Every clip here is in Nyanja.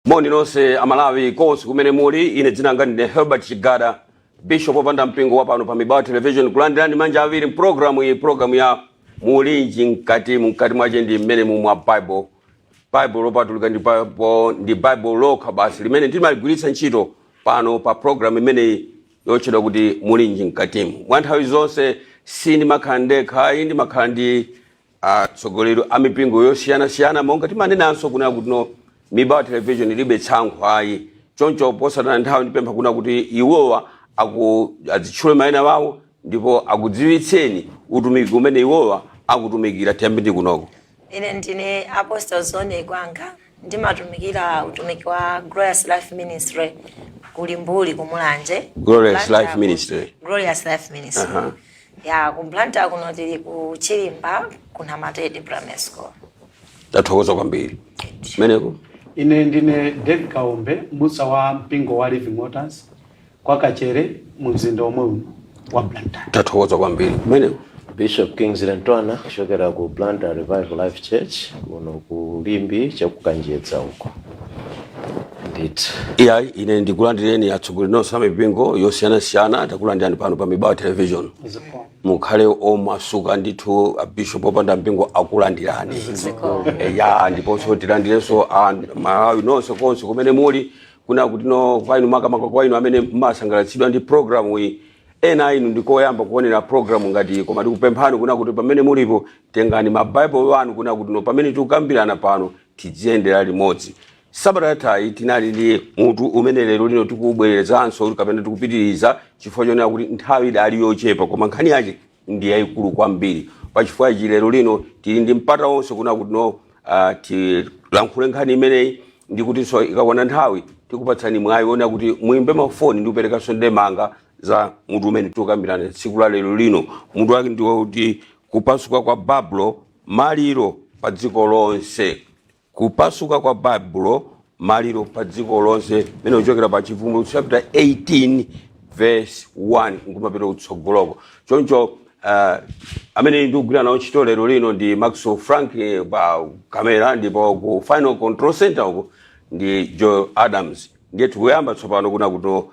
Moni nonse Amalawi konse kumene muli. Ine dzina langa ndine Herbert Chigada, bishop wopanda mpingo wa pano pa Mibawa Television, kulandirani manja awiri mpulogalamu iyi, pulogalamu ya Mulinji Mkati. Mkati mwache ndi mmene mumwa Bible, Bible lopatulika, ndi Bible, ndi Bible lokha basi limene timaligwiritsa ntchito pano pa pulogalamu imeneyi yotchedwa kuti Mulinji Mkatimu. Mwa nthawi zonse sindimakhala ndekha ayi, ndimakhala ndi atsogoleri a mipingo yosiyanasiyana, monga timanenanso kunena kuti no, Mibawa Television ilibe tsankho ayi. Choncho posataya nthawi, ndipempha kuna kuti iwowa adzitchule mayina wawo ndipo akudziwitseni utumiki umene iwowa akutumikira. Tiyambe ndi kunoko. Ine ndine Apostle Zone Gwanga, ndimatumikira utumiki wa Glorious Life Ministry kulimbuli kumulanje. Glorious Life Ministry. Glorious Life Ministry. Ya, ku Blantyre kuno tili ku Chilimba, kuna Matete Primary School. Tathokoza kwambiri. Meneko? Ine ndine David Kaombe, m'busa wa mpingo wa Living Waters kwa Kachere, mu mzinda omwe uno wa Blantyre. Tathokoza kwambiri. Meneko? Bishop Kingsley Ntwana, kuchokera ku Blantyre Revival Life Church, kuno ku Limbi, chakukanjedza uko ndithu. Iyayi, ine ndikulandireni atsogoleri nonse a mipingo yosiyanasiyana, takulandirani pano pa Mibawa Television. Zikomo. Mukhale omasuka ndithu, a bishop opanda mpingo akulandirani. Ya, ndiponso tilandirenso a Malawi nonse konse kumene muli, kuna kuti no, kwa inu, makamaka kwa inu amene mmasangalatsidwa ndi program iyi, ena inu ndikoyamba kuonera program ngati, koma tikupemphani kuna kuti pamene mulipo tengani mabaibulo wanu, kuna kuti no, pamene tikukambirana pano tiziyendera limodzi. Sabata yathayi tinali ndi mutu umene lero lino tikubwerezanso kapena tikupitiriza, chifukwa chonena kuti nthawi idali yochepa, koma nkhani yake ndi yayikulu kwambiri. Pachifukwa ichi lero lino tili ndi mpata wonse kuna kuti no, tilankhule nkhani imeneyi, ndi kutinso ikakwana nthawi tikupatsani mwayi wona kuti muimbe mafoni ndi kuperekanso ndemanga za mutu umene tikukambirana tsiku la lero lino. Mutu wake ndi wakuti "Kupasuka kwa Babulo, Maliro pa Dziko Lonse". Kupasuka kwa Babulo, maliro pa dziko lonse, mene kuchokera pa Chivumbulutso chapter 18 verse 1 nkumapita kutsogoloko. Choncho amene ndikugwira nawo ntchito lero lino ndi Maxwell Frank pa kamera, ndipo ku final control center uko ndi Joe Adams. Ndiye tikuyamba tsopano kuna kuti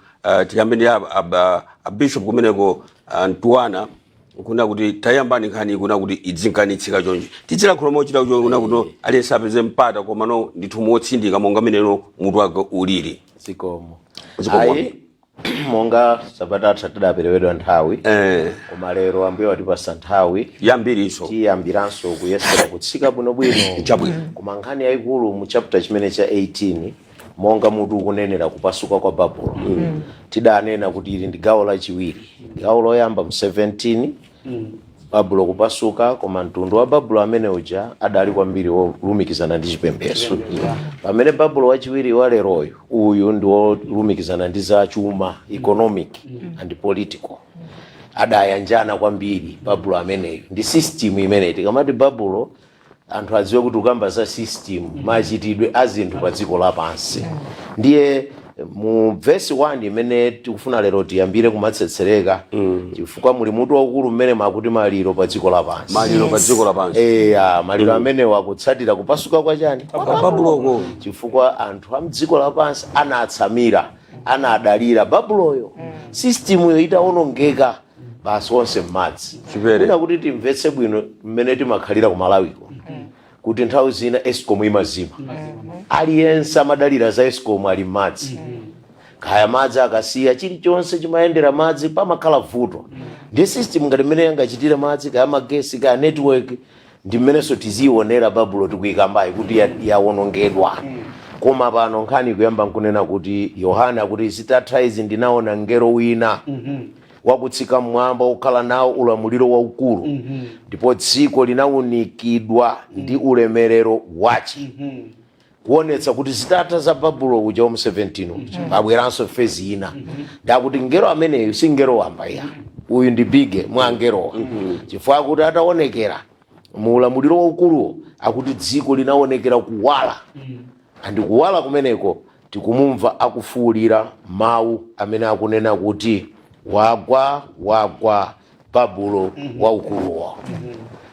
tiyambe ndi a bishop kumeneko, Ntwana, kuna kuti tayambani nkhani, kuna kuti idzinkanitsika chonchi, tidzilankhula mochita kucho, kuna kuti aliyense apeze mpata, koma no ndithu motsindika monga meneno mutu wake ulili. Zikomo. Zikomo. Ayi, monga sabata yatha tidaperewedwa nthawi, koma lero Ambuye watipasa nthawi yambiriso. Tiyambiranso kuyesera kutsika bwinobwino. Chabwino. Koma nkhani yayikulu mu chapter chimene cha 18, monga mutu ukunenera, kupasuka kwa Babulo, tidanena kuti ili ndi gawo lachiwiri. Gawo loyamba mu 17, Babulo kupasuka, koma mtundu wa Babulo amene uja adali kwambiri wolumikizana ndi chipembedzo, pamene Babulo wachiwiri wa leroyo uyu ndi wolumikizana ndi za chuma, economic and political. Adayanjana kwambiri Babulo ameneyo ndi system imeneyi. Tikamati Babulo, anthu adziwe kuti ukamba za system, machitidwe a zinthu pa dziko lapansi. Ndiye mu vesi 1 imene tikufuna lero tiyambire kumatsetsereka, chifukwa muli mutu waukulu mmene makuti maliro pa dziko lapansi. Maliro pa dziko lapansi. Eya, maliro amenewo akutsatira kupasuka kwa chani? Kwa Babuloko. Chifukwa anthu a mdziko lapansi anatsamira, anadalira Babuloyo. Systemyo itawonongeka, basi, onse m'madzi. Chipere. Kuna kuti timvetse bwino mmene timakhalira ku Malawiko, kuti nthawi zina ESCOM imazima, aliyense amadalira za ESCOM ali m'madzi. Kaya madzi akasiya, chilichonse chimayendera madzi, pamakhala vuto. Ndi system ngati mmene yangachitire madzi, kaya magesi, kaya network, ndi mmenenso tizionera Babulo tikuyikambayi kuti yawonongedwa. Koma pano nkhani ikuyamba nkunena kuti Yohana akuti, "Zitatha izi ndinaona mngelo wina wakutsika mmwamba, wokhala nawo ulamuliro waukulu, ndipo dziko linawunikidwa ndi ulemerero wace." Kuonetsa kuti zitatha za Babulo uja wa mu 17 uja, pabweranso phase ina. Ndakuti ngelo ameneyu si ngelo wamba ya, uyu ndi big mwa angelowa, chifukwa akuti ataonekera mu ulamuliro waukuluwo, akuti dziko linaonekera kuwala. Andi kuwala kumeneko tikumumva akufuwulira mawu amene akunena kuti, "Wagwa, wagwa Babulo waukuluwo."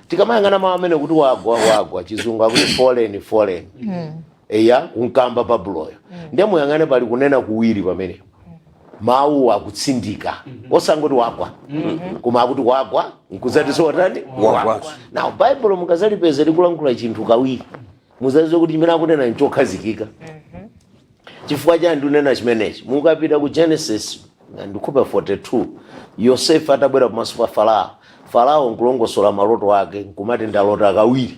Tikamayang'ana mawu amene kuti wagwa, wagwa, Chizungu akuti fallen, fallen. Eya, kunkamba Babuloyo. Ndiye muyang'ane, pali kunena kuwiri pamenepo. Mawu akutsindika, osangoti wagwa, koma akuti wagwa nkuzati sotani? Wagwa. Now Baibulo mukazalipeza likulankhula chinthu kawiri, muzaziwe kuti chimene akunena nchokhazikika. Chifukwa chani ndikunena chimenechi? Mukapita ku Genesis, ndikhupa 42, Yosefe atabwera pamaso pa Farao, Farao nkulongosola maloto ake, nkumati, "Ndalota kawiri."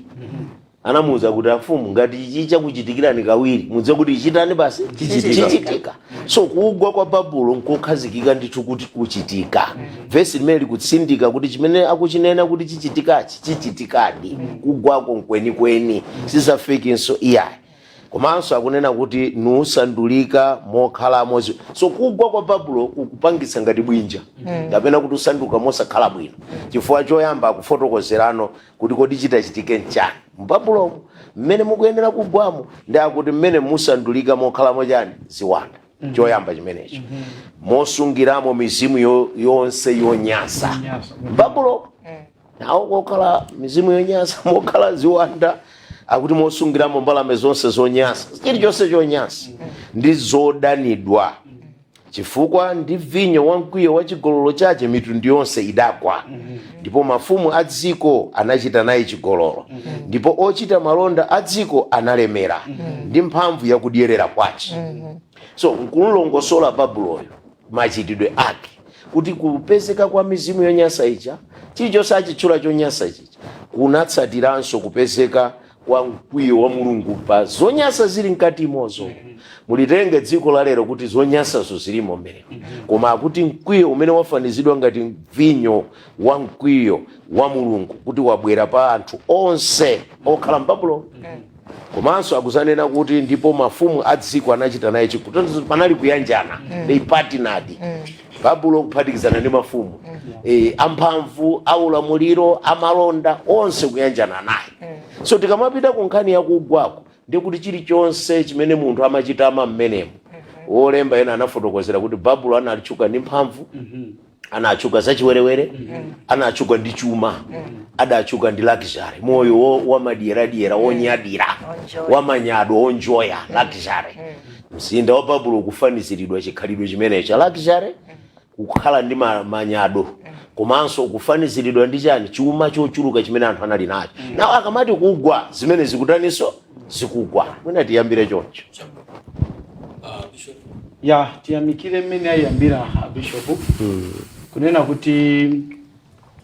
Anamuwuza kuti, "Afumu, ngati ichi chakuchitikirani kawiri, mudziwe kuti ichitani basi? Chichitika." So kugwa kwa Babulo nkokhazikika ndithu kuti kuchitika. Vesi limene likutsindika kuti chimene akuchinena kuti chichitikachi chichitikadi. Kugwako nkwenikweni, sizafakenso iyayi. Komanso akunena kuti nusandulika mokhalamo. So kugwa kwa Babulo kukupangitsa ngati bwinja kapena kuti usanduka mosakhala bwino, chifukwa choyamba akufotokozerano kuti kodi chitachitike nchani mbabulomo mmene mukuyenera kugwamo, ndi akuti mmene musandulika mokhalamo chani? Ziwanda. Choyamba chimenecho, mosungiramo mizimu yonse yonyansa. Yonyansa. Babulo nawo kokhala mizimu yonyansa, mokhala ziwanda, akuti mosungiramo mbalame zonse zonyansa, chilichonse chonyansa ndi zodanidwa, chifukwa ndi vinyo wamkwiyo wa chigololo chache mitundu yonse idagwa, ndipo mafumu a dziko anachita naye chigololo, ndipo ochita malonda a dziko analemera ndi mphamvu yakudyerera kwache. So nkulongosola Babuloyo machitidwe ake, kuti kupezeka kwa mizimu yonyansa ija, chilichonse achitchula chonyansa chicha, kunatsatiranso kupezeka kwa mkwiyo wa Mulungu pa zonyansa zili mkatimozo. Mulitenge dziko la lero kuti zonyansazo zilimo mmenemo, koma akuti mkwiyo umene wafanizidwa ngati vinyo wa mkwiyo wa Mulungu kuti wabwera pa anthu onse okhala m'Babulo. Komanso akuzanena kuti ndipo mafumu a dziko anachita naye chikutanthauza panali kuyanjana, they partnered, Babulo kuphatikizana ndi mafumu amphamvu, aulamuliro, amalonda onse kuyanjana naye. So tikamapita ku nkhani yakugwako, ndikuti chilichonse chimene munthu amachitama mmenemo. Wolemba ena anafotokozera kuti Babulo anatchuka ndi mphamvu, anatchuka zachiwerewere, anatchuka ndi chuma, adatchuka ndi luxury, moyo wamadyeradyera, wonyadira, Onjoya. wamanyado, onjoya, luxury. Mzinda wa Babulo ukufaniziridwa chikhalidwe chimenechi cha luxury, kukhala ndi manyado, komanso kufaniziridwa ndi chani? Chuma chochuluka chimene anthu anali nacho. Nawo akamati kugwa, zimene zikutaninso? Zikugwa. Mwina tiyambire choncho. Ya, tiyamikire mmene ayambira abishopu kunena kuti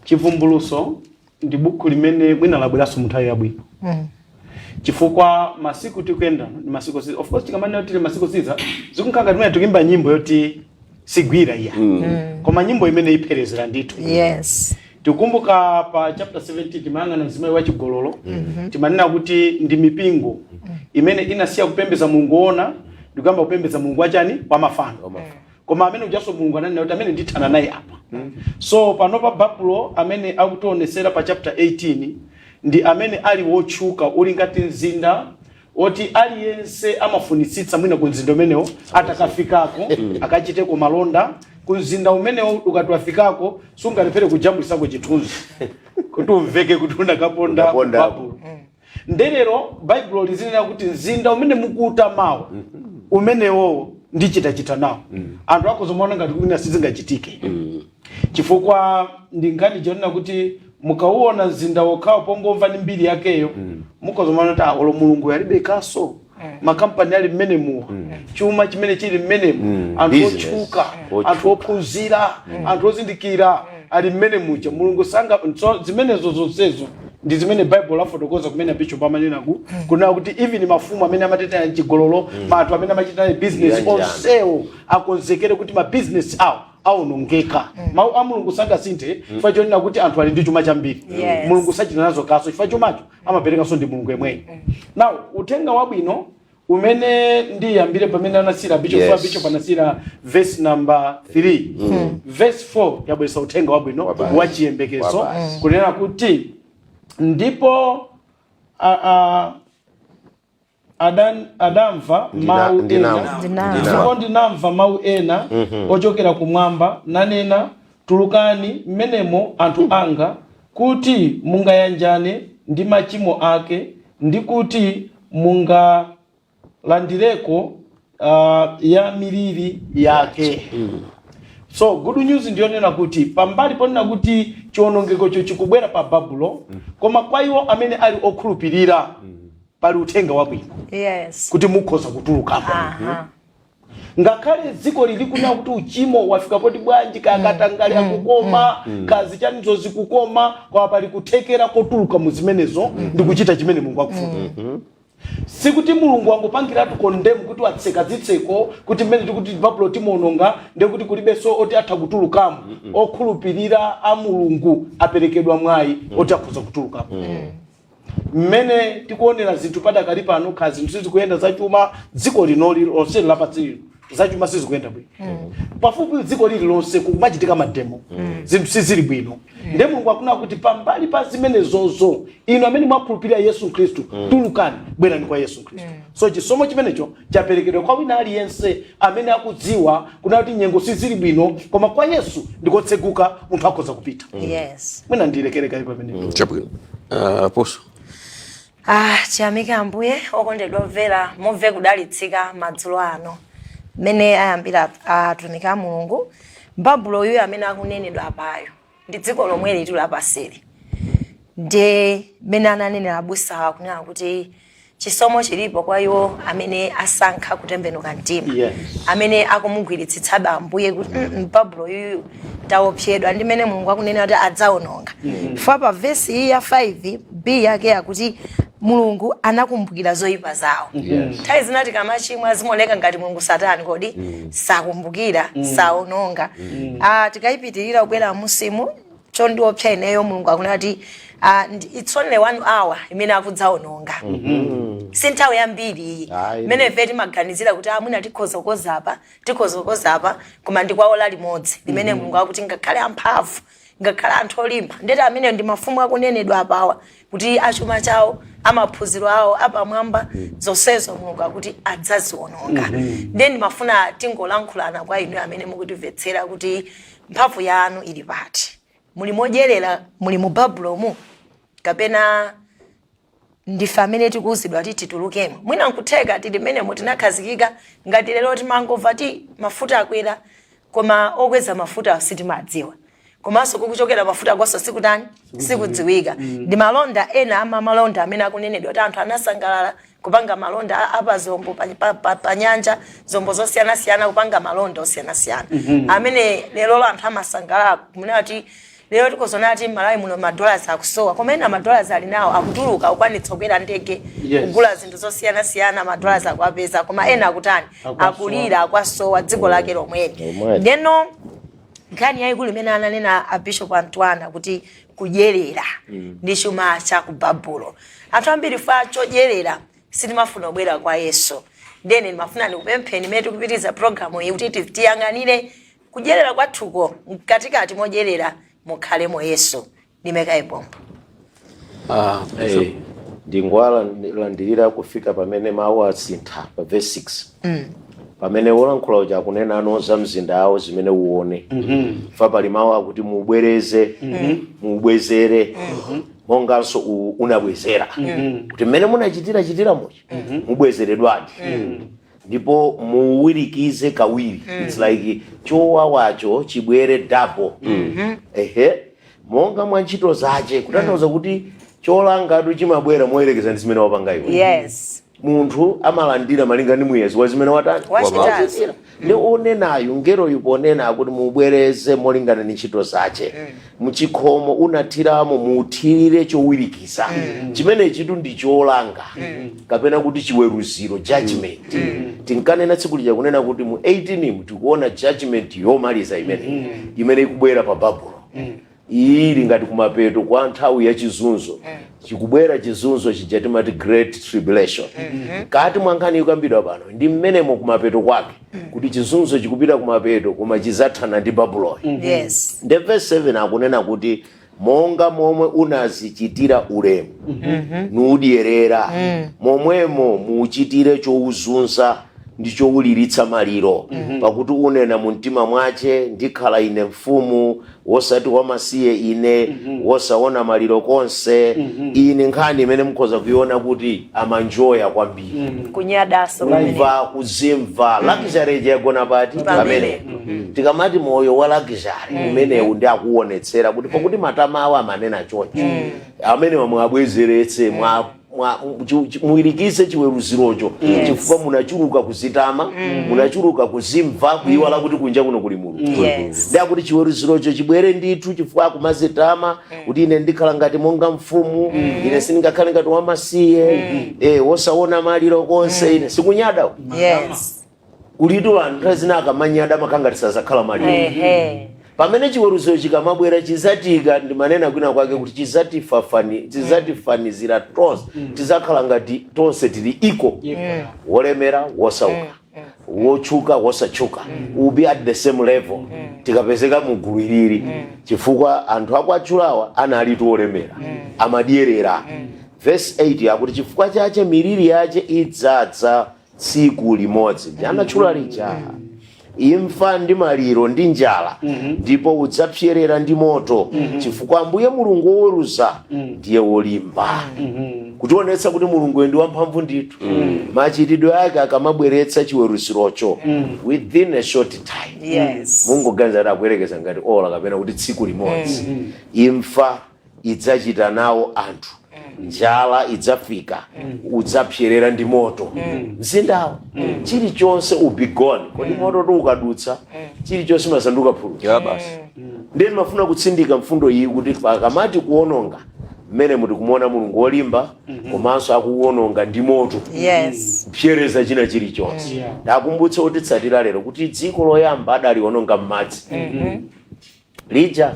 Chivumbuluso ndi buku limene mwina labweranso mu nthawi yabwino, chifukwa masiku tikuyenda ndi masiku of course tikamanena kuti tili masiku siza, zikunkhala ngati mwina tikuyimba nyimbo yoti sigwira iya, koma nyimbo imene ipherezera ndithu. Tikumbuka pa chapter 17 timayang'ana mzimayi wachigololo. Timanena kuti ndi mipingo imene inasiya kupembedza Mulungu wona ndikuyamba kupembedza mulungu wachani? Wamafano. Koma amene ujaso Mulungu ananena kuti amene ndithana naye apa. So panopa Babulo amene akutionesera pa chapter 18 ndi amene ali wotchuka, uli ngati mzinda oti aliyense amafunitsitsa mwina ku mzinda umenewo atakafikako akachiteko malonda. Ku mzinda umenewo ukati wafikako, sungalephere kujambulisako chithunzi kuti umveke kuti unakaponda Unaponda. Babulo. Ndelero Baibulo lizinena kuti mzinda umene mukuutamawo umenewo ndichitachita nawo. Anthu akuzomaona ngati kwina sizingachitike, chifukwa ndi nkhani chonena kuti mukauona mzinda wokhawo, pongomva ndi mbiri yakeyo, mukazomaona kuti, "Ah, olo Mulungu yalibe kaso, makampani ali mmene muwa, chuma chimene chili mmenemu, anthu Business. otchuka, Otchuka. anthu ophunzira, anthu ozindikira ali mmene muja, Mulungu sanga." So zimenezo zonsezo ndi zimene Bible lafotokoza kumene bishop amanena kunena kuti even mafumu amene amateta chigololo, anthu amene amachita business, Yanjana. onsewo akonzekere kuti ma business awo awonongeka. Mawu a Mulungu sangasinthe chifukwa chonena kuti anthu ali ndi chuma chambiri. Mulungu sachita nazo kaso, chifukwa chumacho amaperekanso ndi Mulungu yemweyo. Now uthenga wabwino umene ndiyambire pamene anasira bishop, bishop anasira verse number 3. Verse 4 yabweresa uthenga wabwino Wabasi. wa chiyembekezo, Wabasi. kunena kuti ndipo adamva mawu ena. Ndinamva. Ndipo ndinamva mawu ena ochokera kumwamba nanena, "Tulukani mmenemo, anthu anga, kuti mungayanjane ndi machimo ake, ndi kuti Landireko ya miliri yake. So good news ndiyonena kuti pambali ponena kuti chiwonongekocho chikubwera pa Babulo, koma kwa iwo amene ali okhulupirira pali uthenga wabwino kuti mukhoza kutulukamo. Ngakhale dziko lili kunena kuti uchimo wafika poti bwanji, kakatangale akukoma, kazi chanizo zikukoma, koma pali kuthekera kotuluka mu zimenezo ndi kuchita chimene Mulungu akufuna. Sikuti Mulungu wangopangiratu condemn kuti watseka zitseko, kuti mmene tikuti Babulo timuononga, ndekuti kulibenso oti atha kutulukamo. Okhulupirira a Mulungu aperekedwa mwayi oti akhoza kutulukamo. Mmene tikuonera zinthu padakali pano, kha zinthu sizikuyenda zachuma dziko linoli lonse lapansi lino, zachuma sizikuyenda bwino. Pafupi dziko lililonse kumachitika ma demo, zinthu sizili bwino. Ndiye Mulungu akunena kuti pambali pa zimenezozo, inu amene mwakhulupirira Yesu Khristu, tulukani, bwerani kwa Yesu Khristu. So chisomo chimenecho chaperekedwa kwa wina aliyense amene akudziwa kuna kuti nyengo sizili bwino, koma kwa Yesu ndikotseguka, munthu akhoza kupita. Mwina ndilekereka pamenepo. Chabwino, apostle. Ah, tiyamike Ambuye. Okondedwa omvera, mumve kudalitsika madzulo ano mmene ayambira atumiki a Mulungu. Babulo uyu amene akunenedwa apayo ndi dziko lomwe litu lapaseli, ndi mmene ananenera abusawa kunena kuti chisomo chilipo kwa iwo amene asankha kutembenuka mtima, amene akumugwiritsitsabe Ambuye kuti Babulo yuyu taopsedwa ndi mmene Mulungu akunena kuti adzaononga. Chifukwa pa vesi iyi ya 5 b yake yakuti Mulungu anakumbukira zoyipa zawo. Nthawi zina tikamachimwa zimaoneka ngati Mulungu satani kodi sakumbukira, saononga. Ah, tikayipitirira kubwera musimu, chondiopsa ineyo, Mulungu akunena kuti it's only one hour imene akudzaononga, si nthawi yambiri iyi Ayi. imene ife timaganizira kuti amwina tikhoza kukoza apa, tikhoza kukoza apa, koma ndi kwa ola limodzi limene Mulungu akuti ngakhale amphamvu, ngakhale anthu olimba, ndeti amene ndi mafumu akunenedwa apawa kuti achuma chawo, amaphunziro awo apamwamba, zonsezo Mulungu akuti adzaziwononga. Ndiye ndimafuna tingolankhulana kwa inu amene mukutimvetsera kuti mphamvu yanu ili pati? Muli modyerera, muli mu Babulomu, kapena ndife amene tikuwuzidwa kuti titulukemo? Mwina nkutheka tili mmenemo, tinakhazikika. Ngati lero timangomva ti mafuta akwera, koma okweza mafuta sitimadziwa, komanso kukuchokera mafuta kwaso sikutani, sikudziwika. Ndi malonda ena ama malonda amene akunenedwa kuti anthu anasangalala kupanga malonda apa zombo pa nyanja, zombo zosiyanasiyana, kupanga malonda osiyanasiyana amene lero anthu amasangalala kunena kuti lero tikozona kuti Malawi muno ma dollars akusowa, koma ena ma dollars ali nawo, akutuluka, akukwanitsa kukwera ndege, kugula zinthu zosiyanasiyana, ma dollars akuapeza, koma ena akutani? Akwasowa. Akulira, akwasowa dziko lake lomweli. Lomweli. Ndeno nkhani yayikulu imene ananena a Bishop Antoine kuti kudyerera ndi chuma cha ku Babulo. Anthu ambiri fa chodyerera sitimafuna kubwera kwa Yesu. Ndene ndimafuna ndikupempheni imene tikupitiriza programu iyi kuti tiyang'anire kudyerera kwathuko, mkatikati modyerera mukhalemo Yesu. Ndimekaye pompo. Ah, Bishop. Ndingolandirira kufika pamene mawu asintha pa verse 6, pamene wolankhula uja akunena ano za mzinda awo zimene uone. Fa pali mawu akuti mubwereze, mubwezere monganso unabwezera, kuti mmene munachitira chitira muja mubwezeredwadi, ndipo muwirikize kawiri. It's like chowawacho chibwere double, ehe, monga mwa ntchito zache, kutanthauza kuti cholangatu chimabwera moyerekeza ndi zimene wapanga iwe. Munthu amalandira malinga ndi muyezo wa zimene watani? Wachitazo. Wachitira. Ndi onenayo ngeroyo ponena akuti mubwereze molingana ndi ntchito zache, mchikhomo unathiramo muthirire chowirikiza. Chimene chitu ndi cholanga kapena kuti chiweruziro, judgment. Tinkanena tsiku lija kunena kuti mu 18 mu tikuona judgment yomaliza imene ikubwera pa Babulo. Iyi ili ngati kumapeto kwa nthawi ya chizunzo. Chikubwera chizunzo chija timati Great Tribulation. Kati mwa nkhani ikambidwa pano ndi mmenemo kumapeto kwake, kuti chizunzo chikupita kumapeto, koma chizathana ndi Babuloni. Ndi verse 7 akunena kuti monga momwe unazichitira ulemu nudyerera, momwemo muchitire chowuzunza. Ndi chowuliritsa maliro, pakuti unena mu mtima mwache, "Ndikhala ine mfumu, wosati wamasiye ine, wosaona maliro konse." Iyi ni nkhani imene mukhoza kuiona kuti amanjoya kwambiri. Kunyadaso pamene. Kumva kuzimva luxury yagona pati? Pamene. Pamene tikamati moyo wa luxury umenewu, ndi akuonetsera kuti pakuti matama awo amanena choncho, amene mwabwezeretse muyirikize chiweruzirocho, chifukwa munachuluka kuzitama, munachuluka kuzimva, kuyiwala kuti kunja kuno kuli Mulungu. Ndakuti chiweruzirocho chibwere ndithu, chifukwa akumazitama kuti ine ndikhala ngati monga mfumu, ine sindingakhale ngati wamasiye, wosaona maliro konse ine. Sikunyada? Yes. Kulitu anthu nthawi zina akamanyada amakhala ngati sazakhala maliro. Pamene chiweruzo chikamabwera, chizatika, ndimanena kwina kwake kuti chizatifafani, chizatifanizira tonse, tizakhala ngati tonse tili iko, wolemera, wosauka, wotchuka, wosatchuka, will be at the same level tikapezeka mu gulu ilili, chifukwa anthu akuatchulawa analitu olemera, amadyerera. Verse 8 akuti, chifukwa chache miliri yache idzadza tsiku limodzi, anatchula lija, imfa ndi maliro ndi njala, ndipo udzapserera ndi moto, chifukwa Ambuye Mulungu woweruza ndiye wolimba. Kutionetsa kuti Mulungu ndi wamphamvu ndithu. Machitidwe ake akamabweretsa chiweruzirocho within a short time, mungoganiza kuti akuyerekeza ngati ola kapena kuti tsiku limodzi, imfa idzachita nawo anthu, njala idzafika, udzapserera ndi moto mzindawo, chilichonse will be gone. Kodi moto tu ukadutsa, chilichonse masanduka phulusa. Ya basi. Ndiye ndimafuna kutsindika mfundo iyi kuti pakamati kuononga mmene muti kumuona Mulungu wolimba, komanso akuwononga ndi moto, kupsereza china chilichonse. Ndakumbutsa kuti tsatira lero kuti dziko loyamba adaliwononga m'madzi lija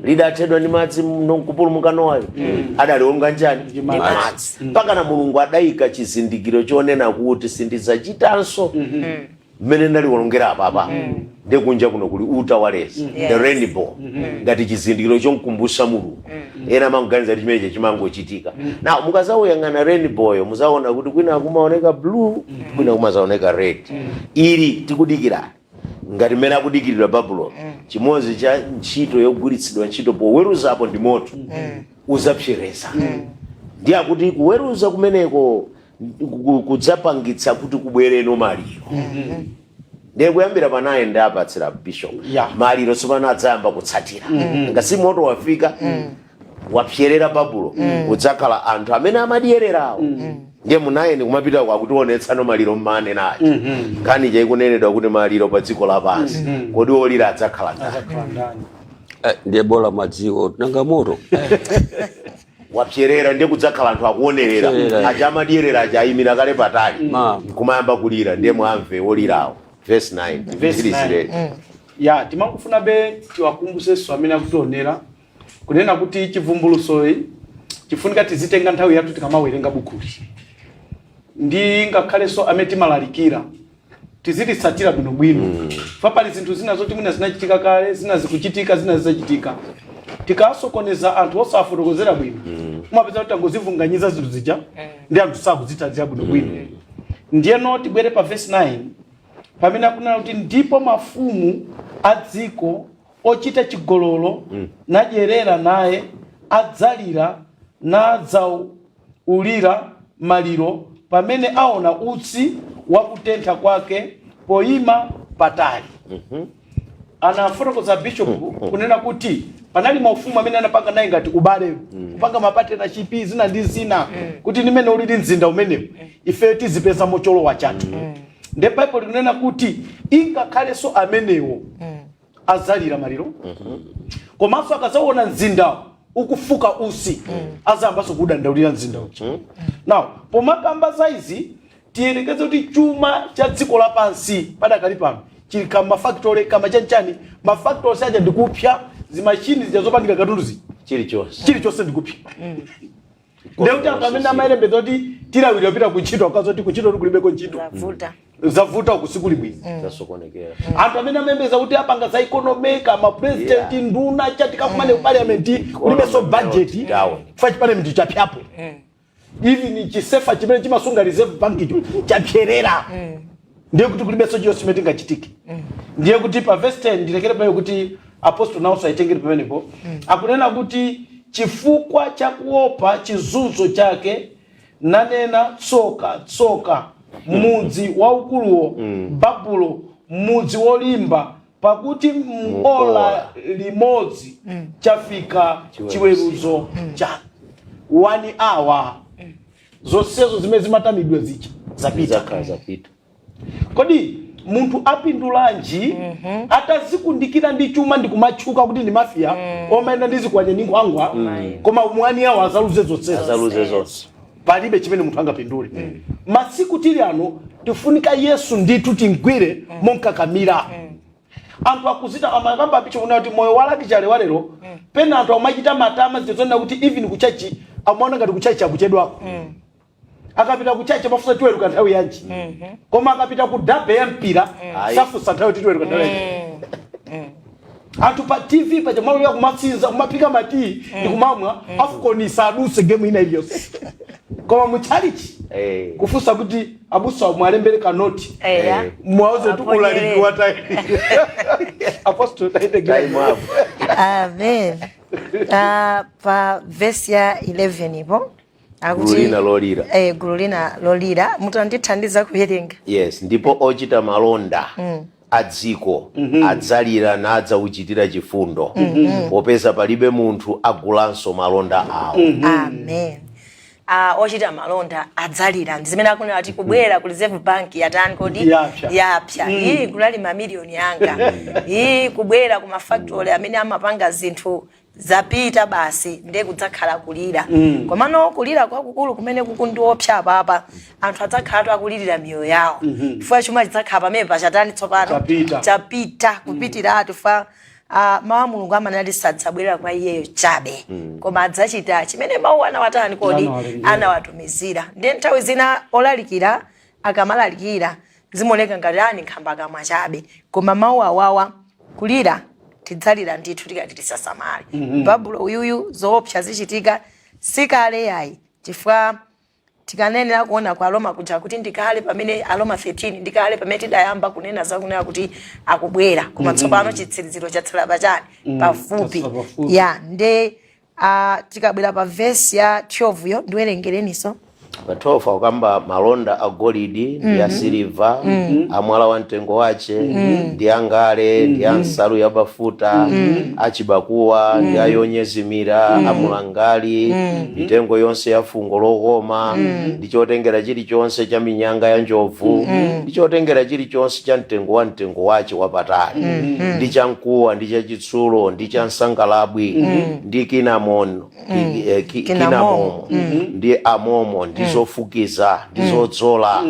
lidathedwa ndi madzi kupulumuka Nowayo. Adaliwonga njani? Ndi madzi. Madzi. Mpaka na Mulungu adayika chizindikiro chonena kuti sindidzachitanso mmene ndaliwonongera apapa. Ndi kunja kuno kuli uta waleza, the rainbow, ngati chizindikiro chonkumbutsa Mulungu. Ena amangoganiza kuti chimenechi chimangochitika. Na mukazawuyang'ana rainbow, muzaona kuti kwina kumaoneka blue, kwina kumazaoneka red. Ili tikudikira ngati mmene akudikiridwa Babuloni, chimodzi cha ntchito yogwiritsidwa ntchito poweruzapo ndi moto uzapsereza. Ndi akuti kuweruza kumeneko kudzapangitsa kuti kubwereno maliro. Ndiye kuyambira panayi ndi apatsira bishop, maliro tsopano adzayamba kutsatira. Ngasi moto wafika, wapserera Babulo, kudzakhala anthu amene amadyererawo. Ndiye munayeni kumapita kwakutionetsano maliro mmane nacho nkhani chaikunenedwa kuti maliro pa dziko lapansi. Kodi olira adzakhala ndani? Azakhala ndani? Ndiye bola madziwo, nanga moto? Wapserera, ndiye kudzakhala anthu akuonerera. Kupserera. Aja amadyerera aja ayimira kale patali, Ma. kumayamba kulira. Ndiye mwamve wolirawo, verse 9. Verse 9. Tirizireni. Ya, timangofuna be tiwakumbusenso amene akutionera kunena kuti chivumbulusoyi chifunika tizitenga nthawi yathu tikamawerenga bukuli, ndi ngakhalenso amene timalalikira tizilitsatira bwinobwino. Fa pali zinthu zina zoti mwina zinachitika kale, zina zikuchitika, zina zizachitika. Tikasokoneza anthu osafotokozera bwino, umapeza kuti tangozivunganyiza zinthu zija ndi anthu sakuzitsanzira bwinobwino. Ndiyeno tibwere pa verse 9, pamene akunena kuti, "Ndipo mafumu a dziko ochita chigololo nadyerera naye adzalira nadzaulira maliro pamene aona utsi wakutentha kwake poyima patali." Anafotokoza bishop kunena kuti panali maufumu amene anapanga naye ngati ubale, kupanga ma partnership, zina ndi zina, kuti nimene ulili mzinda umenewu ife tizipeza mocholowa chathu. Nde Bible likunena kuti ingakhalenso amenewo azalira maliro, komanso akazaona mzindawo ukufuka usi, azayambanso kudandaulira mzinda uja. Now, pomakamba za izi, tiyerekeze kuti chuma cha dziko lapansi padakali pano chili kama factory, kama chanchani, ma factory aja ndikupya, zimashini zija zopangira katundu zija, chilichonse. Chilichonse ndikupya. Ndekuti anthu amene amayelembeza kuti tilawirira pita kuntchito, akazoti kuntchito kulibeko ntchito. Zavuta. Zavuta, kusikuli bwino. Zasokonekera. Anthu amene amayembeza kuti apanga za economy, kama president, nduna, chatikakumane ku parliament, kulibenso budget. Down. Chifukwa chiparliament chapyapo, even chisefa chimene chimasunga Reserve Bank icho chapyerera. Ndiye kuti kulibenso chiyonse chimene tingachitike. Ndiye kuti pa verse 10, ndilekere pamene kuti apostle nawonso ayitengere pamenepo, akunena kuti chifukwa chakuopa chizunzo chake nanena, "Tsoka, tsoka, mudzi waukuluwo, Babulo, mudzi wolimba, pakuti muola limodzi chafika chiweruzo chanu." One hour, zonsezo zimene zimatamidwa zija zapita. Zizakhala zapita. Kodi munthu apindulanji atazikundikira ndi chuma ndi kumatchuka kuti ndi mafia omayenda ndi zikwanje ndi nkhwangwa, koma mwani awo azaluze zonsezo? Azaluze zonse. Palibe chimene munthu angapindule. Masiku tili ano tifunika Yesu ndithu tingwire monkakamira. Anthu akuzita amakamba apicho kuna kuti moyo wa luxury walero, pena anthu amachita matama zitizonena kuti even ku church amaona ngati ku church akuchedwako. Akapita ku church amafunsa, "Tiweruka nthawi yanji?" Koma akapita ku derby ya mpira Ayi. safunsa nthawi kuti tiweruka nthawi yanji. Anthu pa TV paja malolera kumatsinza, kumaphika matiyi ndi kumamwa, AFCON isaduse, game ina iliyonse, koma muchalichi kufunsa kuti, "Abusa, mwalembere kanoti, mwauze tu Aponyere. Ulaliki wa time." Apostle, taitengera. Time up. Amen. Pa vesi ya 11 ipo akuti Gulu lina lolira. Gulu lina lolira, mutandithandiza kuwerenga. Yes, ndipo ochita malonda a dziko adzalira nadzauchitira chifundo, popeza palibe munthu agulanso malonda awo. Amen. Ochita malonda adzalira, ndi zimene akunena kuti kubwera ku Reserve Bank yatani kodi? Yapsa. Yapsa. Iyi kunali mamiliyoni anga, iyi kubwera ku mafactory amene amapanga zinthu zapita basi, ndiye kudzakhala kulira. Komano kulira kwakukulu kumene kukundiopsa apapa, anthu adzakhalatu akulirira miyoyo yawo, chifukwa chuma chidzakhala pamene pachatani tsopano? Chapita. Chapita kupitiratu fa mawu a Mulungu amanena kuti sadzabwerera kwa iyeyo chabe, koma adzachita chimene mawu anawatani kodi? Anawalengera. Anawatumizira. Ndiye nthawi zina olalikira akamalalikira zimaoneka ngati ani nkhamba kamwa chabe, koma mawu awawa, kulira tidzalira ndithu tikati tisasamale. Babulo uyuyu, zoopsa zichitika sikale yayi, chifukwa tikanenera kuona kwa Aroma kuja kuti ndikale pamene Aroma 13, ndikale pamene tidayamba kunena zakunena kuti akubwera, koma tsopano chitsiriziro chatsala pachani? Pafupi. Chatsala pafupi. Ya, nde tikabwera pa vesi ya 12 yo, ndiwerengereniso. Pa 12 akukamba malonda a golidi ndi a siliva, a mwala wa mtengo wace, ndi a ngale, ndi a nsalu yabafuta, a chibakuwa, ndi a yonyezimira, a mulangali, mitengo yonse ya fungo lokoma, ndi chotengera chilichonse cha minyanga ya njovu, ndi chotengera chilichonse cha mtengo wa mtengo wace wapatali, ndi cha mkuwa, ndi cha chitsulo, ndi cha nsangalabwi, ndi kinamon, Kinamomo. kinamomo, ndi amomo, ndi zofukiza, ndi zodzola,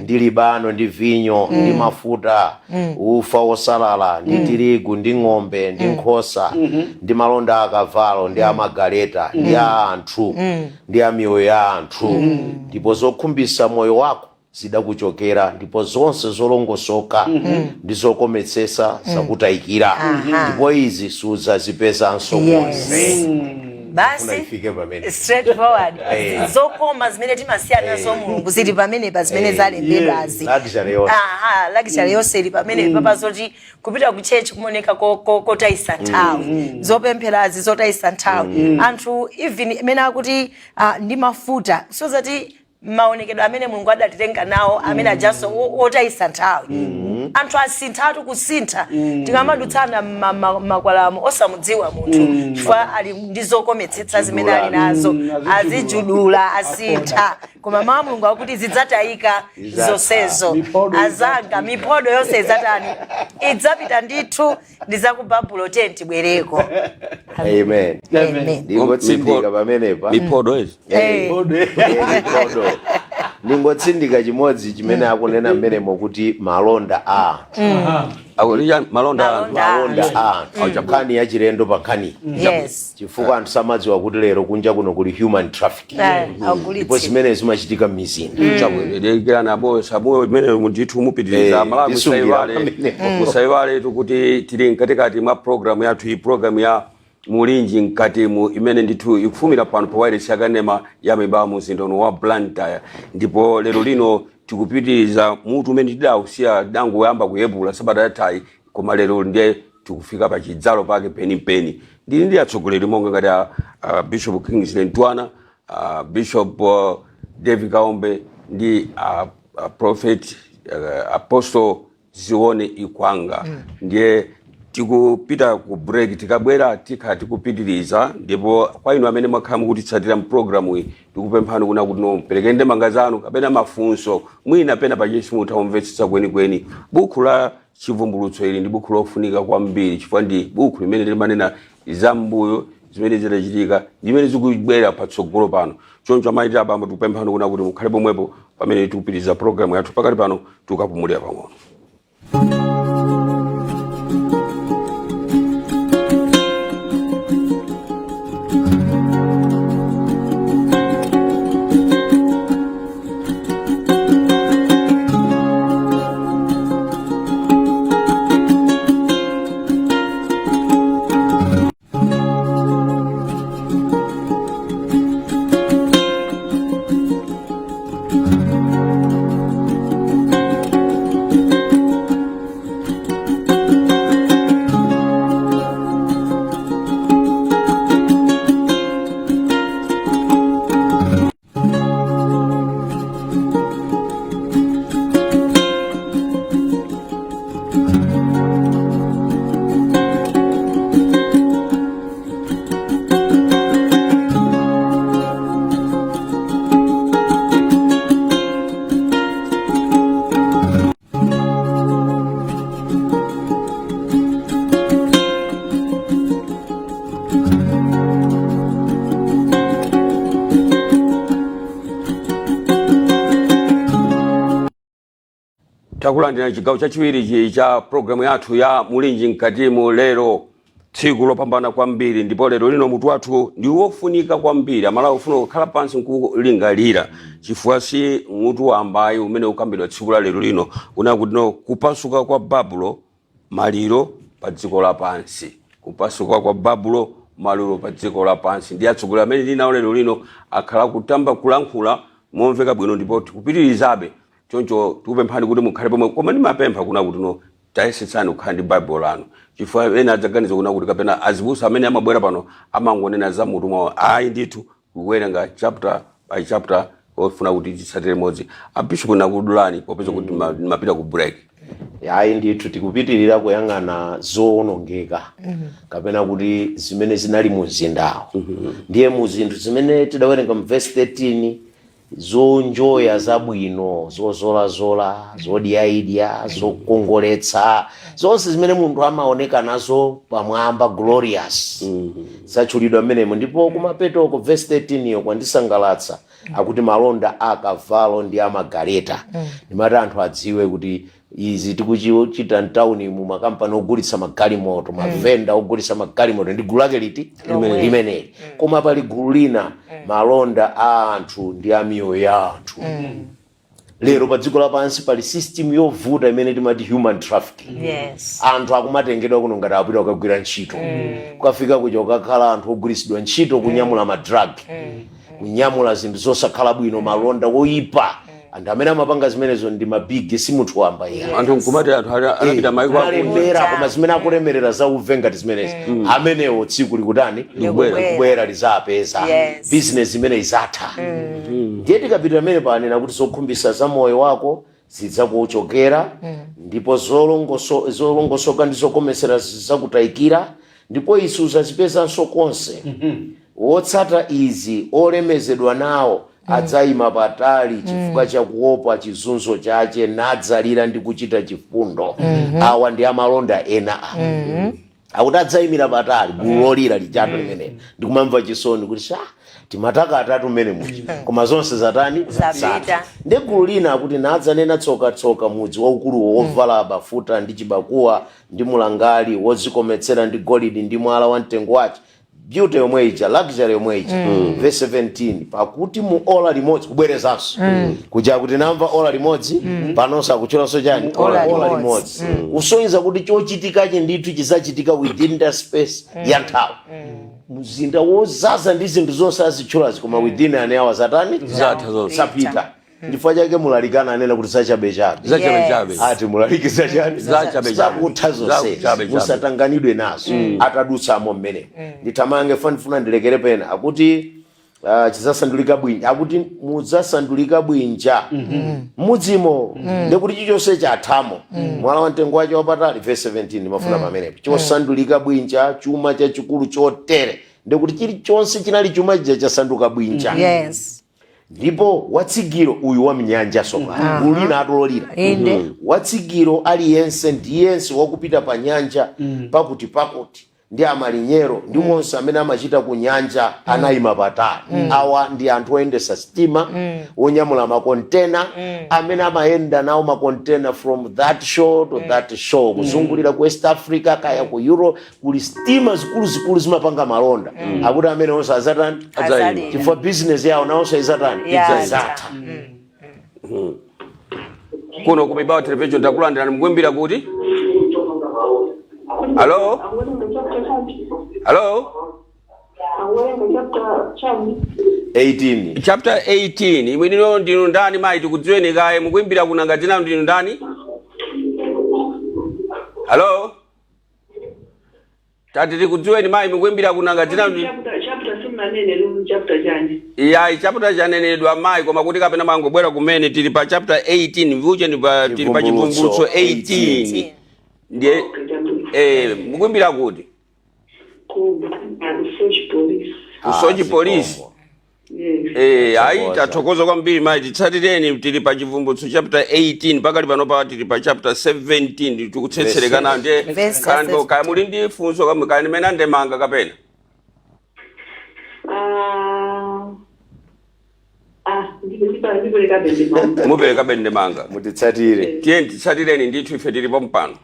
ndi libano, ndi vinyo, ndi mafuta, ufa wosalala, ndi tirigu, ndi ng'ombe, ndi nkhosa, ndi malonda akavalo, ndi amagaleta, ndi a anthu, ndi a miyoyo ya anthu. Ndipo zokhumbisa moyo wako zidakuchokera, ndipo zonse zolongosoka ndi zokometsesa zakutayikira, ndipo izi sudzazipezanso konse. Basi. Funa ifike pamene. Straightforward. Zokoma zimene timasiyana nazo Mulungu zili pamenepa zimene zalembedwazi. Luxury yonse. Aha, luxury yonse ili pamene papa, zoti kupita ku church kumaoneka kotayisa nthawi, zopempherazi zotayisa nthawi, anthu even imene akuti ndi mafuta, sozati maonekedwe amene Mulungu adatitenga nawo amene ajaso otayisa nthawi. Anthu asinthatu kusintha, tikamadutsana makwalamo osamudziwa munthu chifukwa ali ndi zokometsetsa zimene ali nazo. Azijudula. Azijudula, asintha. Koma mawu a Mulungu akuti zidzatayika Zidzatha. zonsezo. Mipodo. Azanga, mipodo yonse idzatani? Idzapita ndithu. Ndi za ku Babulo, tiye tibwereko. Amen. Amen. Ndingotsindika pamenepa. Mipodo izi. Mipodo. Mipodo. Ndingotsindika chimodzi chimene akunena mmenemo kuti malonda a anthu. Akuti malonda a anthu. Malonda. Malonda a anthu, nkhani ya chilendo pa nkhani, chifukwa anthu samadziwa kuti lero kunja kuno kuli human trafficking, ndipo Agulitsi. zimene zimachitika m'mizinda. Chabwino, abo sabuyo imene ndithu mupitiriza. Malawi, ndisungira musaiwale, pamenepo. musaiwale kuti tili mkatikati mwa programu yathu iyi, programu ya Mulinji Mkatimu, imene ndithu ikufumira pano pa wireless yakanema ya Mibawa mzinda uno wa Blantyre. Ndipo lero lino Tikupitiriza mutu umene tidausiya, dangoyamba kuyepula sabata yathayi, koma lero ndiye tikufika pa chidzalo pake penipeni. Ndili ndi atsogoleri monga ngati a Bishop Kingsley Ntwana, Bishop David Kaombe ndi Prophet Apostle Zione Ikwanga. Ndiye tikupita ku break, tikabwera tikhala tikupitiriza. Ndipo kwa inu amene mwakhala mukutitsatira mpulogalamu iyi, tikupemphani kuna kuti mupereke ndemanga zanu kapena mafunso, mwina pena pachisi simutha kwenikweni. Buku la Chivumbulutso ili ndi buku lofunika kwambiri, chifukwa ndi buku limene limanena zam'mbuyo zimene zidachitika, zimene zikubwera patsogolo pano. Choncho amayi ndi abambo, tikupemphani kuna kuti mukhale pomwepo pamene tikupitiriza programu yathu. Pakati pano tikapumulira pang'ono. Takulandira chigawo chachiwiri cha programu yathu ya Mulinji Mkatimu. Lero tsiku lopambana kwambiri, ndipo lero lino mutu wathu ndi wofunika kwambiri. Amalawi ufuna kukhala pansi nkulingalira, chifukwa si mutu wambayi umene ukambidwa tsiku la lero lino, unakuti no kupasuka kwa Babulo, maliro pa dziko lapansi. Kupasuka kwa Babulo, maliro pa dziko lapansi. Ndi atsogoleri amene ndili nawo lero lino akhala kutamba kulankhula momveka bwino, ndipo tikupitirizabe. Choncho tikupemphani kuti mukhale pomwe, koma ndimapempha kuna kuti no tayesetsani kukhala ndi Baibulo lanu, chifukwa ena adzaganiza kuna kuti kapena azibusa amene amabwera pano amangonena za mutu mwawo. Ayi ndithu, kuwerenga chapter by chapter, ofuna kuti titsatire limodzi. Abishopu, nakudulani popeza kuti mapita ku break. Ayi ndithu, tikupitirira kuyang'ana zowonongeka kapena kuti zimene zinali mu mzindawo. Ndiye mu zinthu zimene tidawerenga mu verse 13, zonjoya zabwino, zozolazola, zodyaidya, zokongoletsa, zonse zimene munthu amaoneka nazo pamwamba, glorious, zatchulidwa mmenemo. Ndipo kumapetoko verse 13 iyo kwandisangalatsa, akuti malonda a akavalo ndi amagaleta. Ndimati anthu adziwe kuti izi tikuchita mtawuni mu makampani ogulitsa magalimoto, mavenda ogulitsa magalimoto, ndi gulu lake liti? Limeneli. Koma pali gulu lina, malonda a anthu ndi a miyoyo ya anthu. Lero pa dziko lapansi pali system yovuta imene timati human trafficking. Anthu akumatengedwa kuno ngati apita kukagwira ntchito, kukafika kuja kukakhala anthu ogwiritsidwa ntchito kunyamula ma drug, kunyamula zinthu zosakhala bwino, malonda woyipa. Anthu amene amapanga zimenezo ndi mabigi, si munthu wamba iya. Anthu nkumati anthu anapita maiko akunja. Kumalemera, koma zimene akulemerera za uve ngati zimenezi, amenewo tsiku likutani? Likubwera. Likubwera, lizapeza. Business imene izatha. Ndiye tikapita pamene panena kuti zokhumbisa za moyo wako zidzakuchokera, ndipo zolongosoka ndi zokomesera zidzakutayikira, ndipo izi uzazipezanso konse. Wotsata izi olemezedwa nawo adzayima patali chifukwa chakuopa chizunzo chache, nadzalira ndi kuchita chifundo. Awa ndi amalonda ena a akuti adzayimira patali, gulu lolira lichato limene ndikumamva chisoni kuti sha timataka atatu mmene muja, koma zonse zatani? Zapita. Zatha. Ndi gulu lina akuti nadzanena, tsoka, tsoka mudzi waukuluwo, wovala bafuta ndi chibakuwa ndi mulangali, wodzikometsera ndi golide ndi mwala wa mtengo wace, beauty yomwe ija, luxury yomwe ija. Verse 17, pakuti mu ola limodzi, kubwerezanso kuja kuti namva ola limodzi, panonso akutchulanso chani? Ola Ola limodzi. limodzi, kusonyeza kuti chochitikachi ndithu chizachitika within the space ya nthawi. Mzinda wozaza ndi zinthu zonse azitchulazi, koma within an hour zatani? Zatha zonse. Zapita. Chifukwa chake mulalikana anena kuti zachabechabe. Zachabechabe. Yes. Ati mulaliki zachani? Zachabechabe. Zakutha zonse. Zachabechabe. Musatanganidwe nazo. Atadutsamo mmenemo, ndithamange, fanifuna ndilekere pena. Akuti chizasandulika bwinja, akuti mudzasandulika bwinja mudzimo, ndekuti chilichonse chathamo, mwala wa mtengo wache wapatali. Verse 17 ndimafuna pamenepo. Chosandulika bwinja, chuma chachikulu chotere, ndekuti chilichonse chinali chuma chija chasanduka bwinja. Ndipo watsigiro uyu wa mnyanja sopano ulina atololira. Watsigiro aliyense ndiyense wakupita pa nyanja pakuti pakuti ndi amalinyero ndi onse amene amachita ku nyanja anayima patali. Awa ndi anthu oyendesa sitima, onyamula makontena, amene amayenda nawo makontena from that shore to that shore, kuzungulira ku West Africa kaya ku Europe. Kuli sitima zikuluzikulu zimapanga malonda. Akuti amene onse azatani? Azalira. Chifukwa business yawo nawonso izatani? Yatha. Izatha. Kuno ku Mibawa Television takulandirani. Mukuimbira kuti? Hello? Hello? Chapter chani? 18. Chapter 18. Imwe nino ndinu ndani mayi? Tikudziweni kaye. Mukuimbira kunanga? Dzina ndinu ndani? Hello, tati tikudziweni mayi. Mukuimbira kunanga? Dzina ndinu? Chapter simanene lu, chapter chani? Yayi, chapter chanenedwa mayi, koma kuti kapena mangobwera kumene. Tili pa chapter 18 vuche ndi pa tili pa Chivumbulutso 18 ndiye. Okay, chapter. Mukuimbira kuti? Ku Soche Police. Ku Soche Police? Yes. Ayi. Tathokoza. Tathokoza kwambiri mayi. Titsatireni, tili pa Chivumbulutso chapter 18. Pakali panopa tili pa chapter 17, tikutsetserekana ndiye. Verse Kaya 17. kaya muli ndi funso kamwe kaya nimene andemanga kapena? Ah, ndipereka ndemanga. Mupereka ndemanga. Mutitsatire. Tiye titsatireni ndithu, ife tilipo mpano.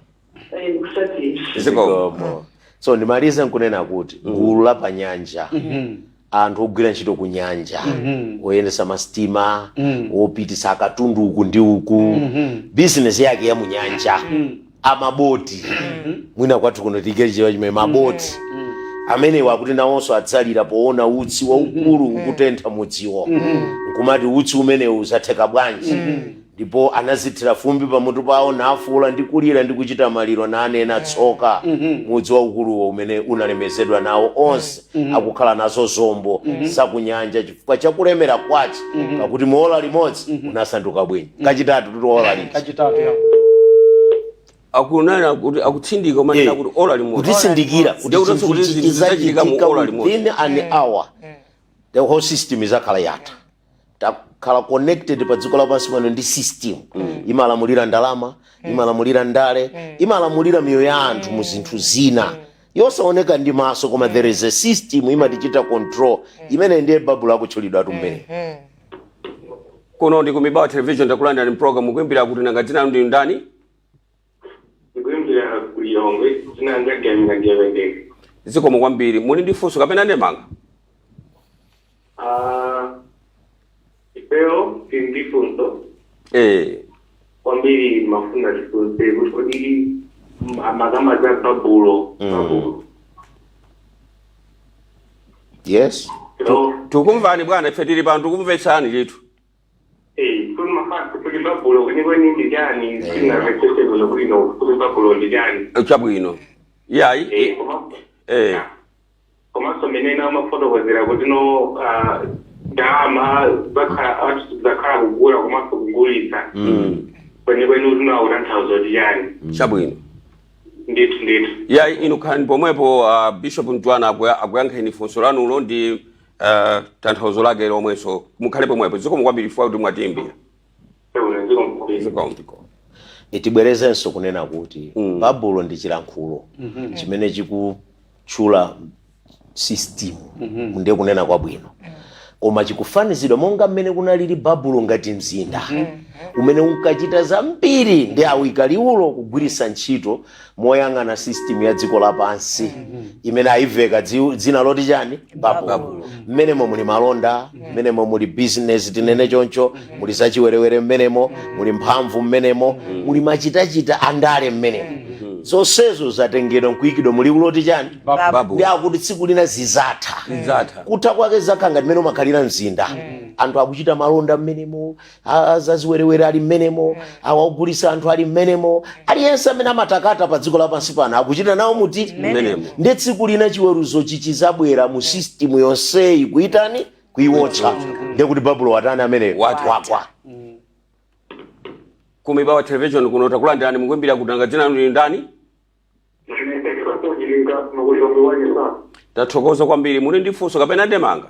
Eh, kusatira. Zikomo. Zikomo. So ndimalize nkunena kuti gulu la panyanja, anthu ogwira ntchito ku nyanja, oyendesa masitima, opitisa akatundu uku ndi uku, bizinesi yake ya munyanja, amaboti, mwina kwathu kuno tikechewa chimene maboti amenewa, akuti nawonso adzalira poona utsi waukulu ukutentha mudziwo, nkumati utsi umenewu uzatheka bwanji? Ndipo anazithira fumbi pamutu pawo, nafuula ndi kulira ndi kuchita maliro, nanena, "Tsoka mudzi waukuluwo umene unalemezedwa nawo onse akukhala nazo zombo zakunyanja chifukwa chakulemera kwace, pakuti muola limodzi unasanduka bwinja." Kachitatu tuti ola liti? Kachitatu ya. Akunena kuti akutsindika umanena kuti ola limodzi. Kutitsindikira kuti Ndiye kuti chinthu kuti ichi zinthu zidzachitika mu chizachitika ola limodzi. within an hour, the whole system izakhala yatha. Takhala connected pa dziko lapansi pano ndi system imalamulira ndalama, imalamulira ndale, imalamulira miyoyo ya anthu mu zinthu zina yosaoneka ndi maso, koma there is a system imatichita control. Imene ndiye Babulo akutchulidwa atu mmene. Kuno ndi ku Mibawa Television, takulandirani program. Kuimbira kuti? Nanga dzina ndi ndani? Ndikuimbira kuLilongwe, dzina ndzagamira Gewedeka. Zikomo kwambiri. Muli ndi funso kapena ndemanga? Ah, ifeyo tili ndi funso. Kwambiri mafuna tifunse kuti kodi makama za Babulo, Babulo? Yes. Hello? Tikumvani bwana, ife tili pano, tikumvetsani ndithu. Eh, kuni mafuna kuti Babulo kwenikweni ndi chani? Sinamvetsese bwino bwino kuti Babulo ndi chani. Chabwino, yayi. Eh, koma komanso menene amafotokozera kuti no ndalama zakhala anthu zakhala kugula komanso kugulitsa, kwenikweni kuti no akutanthauza kuti chani? Chabwino. Ndithu, ndithu. Yayi, inu khalani pomwepo. Bishop Mtwana akuyankheni funso lanulo ndi tanthauzo lake lomwenso. Mukhale pomwepo. Zikomo kwambiri chifukwa kuti mwatiimbira. Zikomo. Zikomo. Tibwerezenso kunena kuti Babulo ndi chilankhulo chimene chikutchula system, ndiye kunena kwabwino, koma chikufanizidwa monga mmene kunalili Babulo ngati mzinda umene unkachita zambiri, ndi awika liwulo kugwiritsa ntchito moyang'ana system ya dziko lapansi imene ayiveka dzina loti chani? Babulo. Mmenemo muli malonda, mmenemo muli business, tinene choncho, muli zachiwerewere mmenemo, muli mphamvu mmenemo, muli machitachita andale mmenemo. Zonsezo zatengedwa nkuyikidwa muliwu loti chani? Babu. Ndi akuti tsiku lina zizatha. Zizatha. Kutha kwake zakhala ngati mmene umakhalira mzinda. Anthu akuchita malonda mmenemo, azaziwerewere ali mmenemo, awagulisa anthu ali mmenemo, aliyense amene amatakata pa dziko lapansi pano akuchita nawo muti? Mmenemo. Ndi tsiku lina chiweruzo chichizabwera mu system yonseyi kuitani, kuiwotcha. Ndiye kuti Babulo watani ameneyo? Watha. Wagwa. Ku Mibawa Television kuno, takulandirani. Mukuimbira kuti? Nanga dzina lanu ndani? Mukuliongewanyisa. Tathokoza kwambiri. Muli ndi funso kapena ndemanga?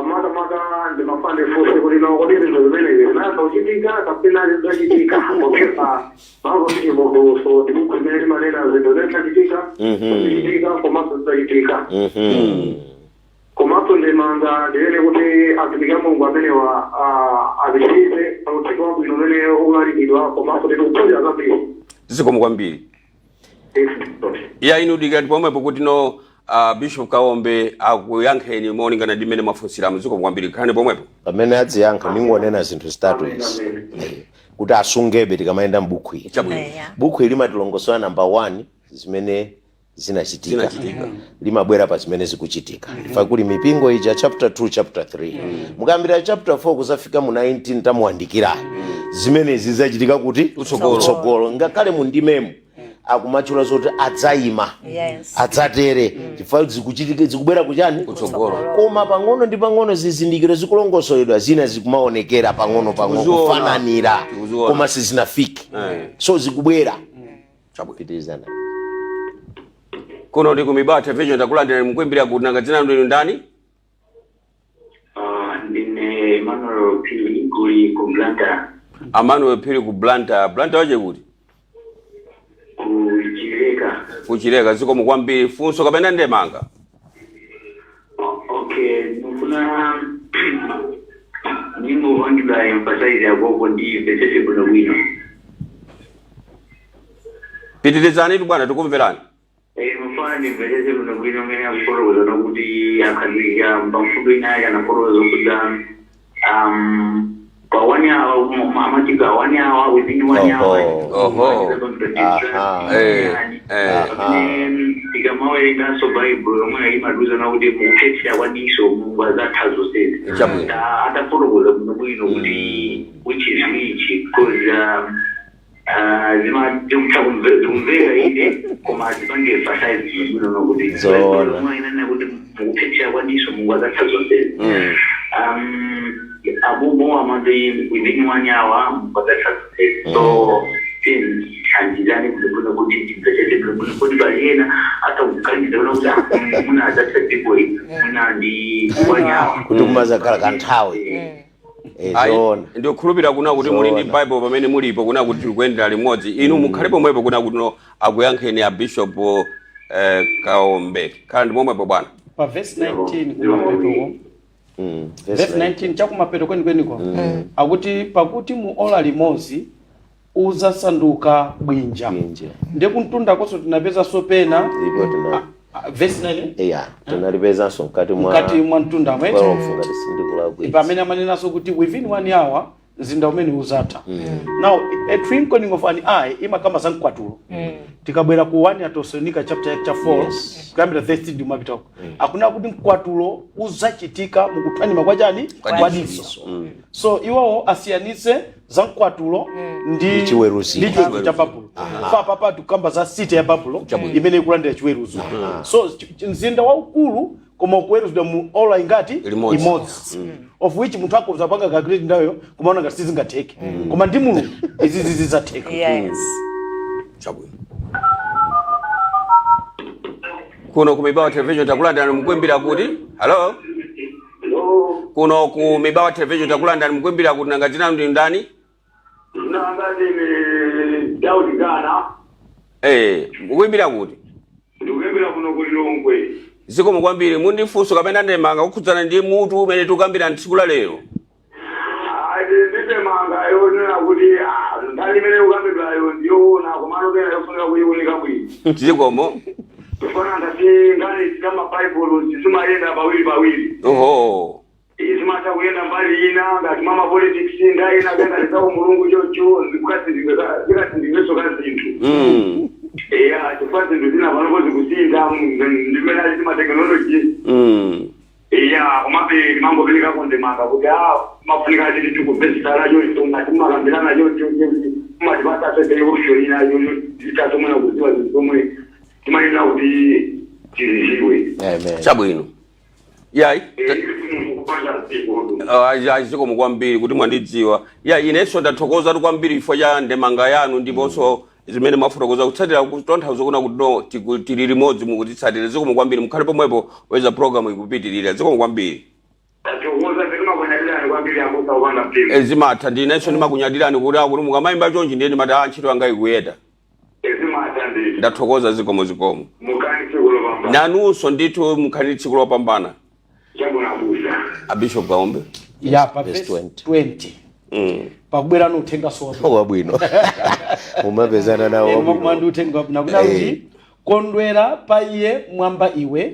Makamaka ndimafuna ndifunse kuti no, kodi zinthu zimenezi zinayamba kuchitika kapena zidzachitika? Popeza mango Chivumbulutso ndi buku limene limanena zinthu zidzachitika, zichitika komanso zidzachitika. Komanso ndemanga ndiyene kuti atumiki a Mulungu amenewa apitirize pa uthenga wabwino umene ulalikidwa, komanso tikuphunzira zambiri. Zikomo kwambiri. Ya, inu dikati pomwepo kuti no, Bishop Kaombe akuyankheni molingana ndi mmene mwafunsiramo. Zikomo kwambiri, khalani pomwepo. Pamene adziyankha, ningonena zinthu zitatu izi kuti asungebe tikamayenda m'buku ili. Chabwino. Buku ili limatilongosola, number 1, zimene zinachitika. Zinachitika. Limabwera pa zimene zikuchitika. Ifa kuli mipingo ija, chapter 2, chapter 3, mukayambira chapter 4 kuzafika mu 19 tamuwandikirayo, zimene zizachitika kuti? Kutsogolo. Kutsogolo. Ngakhale mu ndimemo akumatchula zoti adzayima, adzatere, chifukwa zikuchitika, zikubwera kuchani? Kutsogolo. Koma pang'ono ndi pang'ono zizindikiro zikulongosoledwa, zina zikumaonekera pang'ono pang'ono. Tikuziona. Kufananira. Tikuziona. Koma sizinafike. So zikubwera. Chabwino. Pitirizana. Kuno ndi ku Mibawa Television, takulandirani. Mukuimbira kuti? Nanga dzina lanu ndani? Ndine Emmanuel Phiri, kuli ku Blantyre. Emmanuel Phiri ku Blantyre. Blantyre wache kuti? Ku Chileka. Kuchileka. Zikomo kwambiri. Funso kapena ndemanga? Okay, ndikufuna ndingopangidwa emphasize apopo ndimvetsetse bwino bwino. Pitirizani tu bwana, tikumverani. Mufana ndimvetsetse bwino bwino mmene akufotokoza nokuti akhazikika pamfundo inayi, anafotokoza kuti pa one hour, amachika one hour, within one hour. Oho. Pamene tikamawerenganso Baibulo yomwe imatiuza kuti mukuphethira kwa diso Mulungu azatha zonsezi. Chabwino. Atafotokoza bwino bwino kuti which is which, because zima zikutha kumveka ine, koma zipange emphasize bwino nokuti Zoona. Baibulo yomwe inanena kuti mukuphethira kwa diso Mulungu azatha zonsezi. Abubo amati within one hour Mulungu azatha zonsezi, so thandizani bwinobwino kuti timvetsetse bwinobwino, kuti pali ena atakuganiza kuti ah, muna adzatha dziko ili muna ndi one hour. Kuti kumazakhala kanthawi. Ayi, Zoona. ndikukhulupirira kuna kuti muli ndi Zoona. Bible pamene mulipo, kuna kuti tikuyendera limodzi. Inu mukhale pomwepo, kuna kuti no, akuyankheni a Bishop Kaombe. Khala ndi pomwepo, bwana. Pa verse 19 kumapetoko. Verse 19 chakumapeto kwenikweniko akuti, "Pakuti mu ola limodzi uzasanduka bwinja." Bwinja. Ndiye kumtundakonso tinapezanso pena. Ndipo tina Verse 9. Iya, tinalipezanso mkati mwa Mkati mwa mtundamo, eti? 12, ngati sindikulakwitsa. Pamene amanenanso kuti within one hour mzinda umene uzatha. Now, a twinkling of an eye imakamba za mkwatulo. Tikabwera ku 1 ya Tesalonika chapter cha 4, kuyambira verse 3 umapitako, akunena kuti mkwatulo uzachitika mukuthwanima kwa chani? Kwa diso. So iwowo asiyanitse za mkwatulo ndi Chiweruzo. ndi chiweruzo cha Babulo. Fa papa tikukamba za city ya Babulo imene ikulandira chiweruzo. So mzinda waukulu, koma ukuweruzidwa mu ola ingati? Limodzi. Imodzi, of which munthu akhoza panga calculate ndayo kumaona ngati sizingatheke, koma ndi Mulungu izi zidzatheka. Chabwino. Kuno ku Mibawa Television, takulandirani. Mukuimbira kuti? Hello? Hello. Kuno ku Mibawa Television, takulandirani. Mukuimbira kuti? Nanga dzina ndi ndani? Nanga ndine Daudi Gana. Mukuimbira kuti? Ndikuimbira kuno ku Lilongwe. Zikomo kwambiri. Muli funso kapena ndemanga kukhudzana ndi mutu umene tikukambirana tsiku la lero? Ndemanga yonena kuti nkhani imene ukambidwayo ndiyoona, komano pena yofunika kuyiunika bwino. Zikomo. Kufana ngati nkhani za mabaibulo zimayenda pawiri pawiri. Zimatha kuyenda mbali ina ngati mwa ma politics, ndayi ina kuyenda za Mulungu, chocho zikasindidwenso ka zinthu. Eya, chifukwa zinthu zina panopo zikusintha ndimene ali ma technology. Iya, komabe timangoperekako ndemanga kuti a mafunika titi tikupesana choncho, ngati mumakambirana choncho, mumatipasa sese option ina itatomwena kuziwa zinthu zomwe timanena kuti tiziziwe. Amen. Chabwino, yayi. Kupanda dziko. Zikomo kwambiri kuti mwandidziwa. Ya, inenso ndathokoza kwambiri chifukwa cha ndemanga yanu ndiponso zimene mwafotokoza kutsatira kutanthauza kuna kuti no tili limodzi mukutitsatira. Zikomo kwambiri, mukhale pomwepo weza program ikupitirira. Zikomo kwambiri. Tathokoza, timakunyadirani kwambiri abusa kupanda mpingo. Zimatha, ndinenso ndimakunyadirani kuti akuti mukamayimba chonchi ndiye ndimati a ntchito yanga ikuyenda. Zimatha ndithu. Ndathokoza, zikomo, zikomo. Mukhale tsiku lopambana. Nanunso ndithu, mukhale tsiku lopambana. Chabwino abusa. Abishop Kaombe. Ya, pa Verse verse 20. 20 pakubwera ni uthenga sowa Wabwino, mumapezana nawo mwandi wabwino. uthenga wabwino akuna kuti kondwera pa iye mwamba iwe,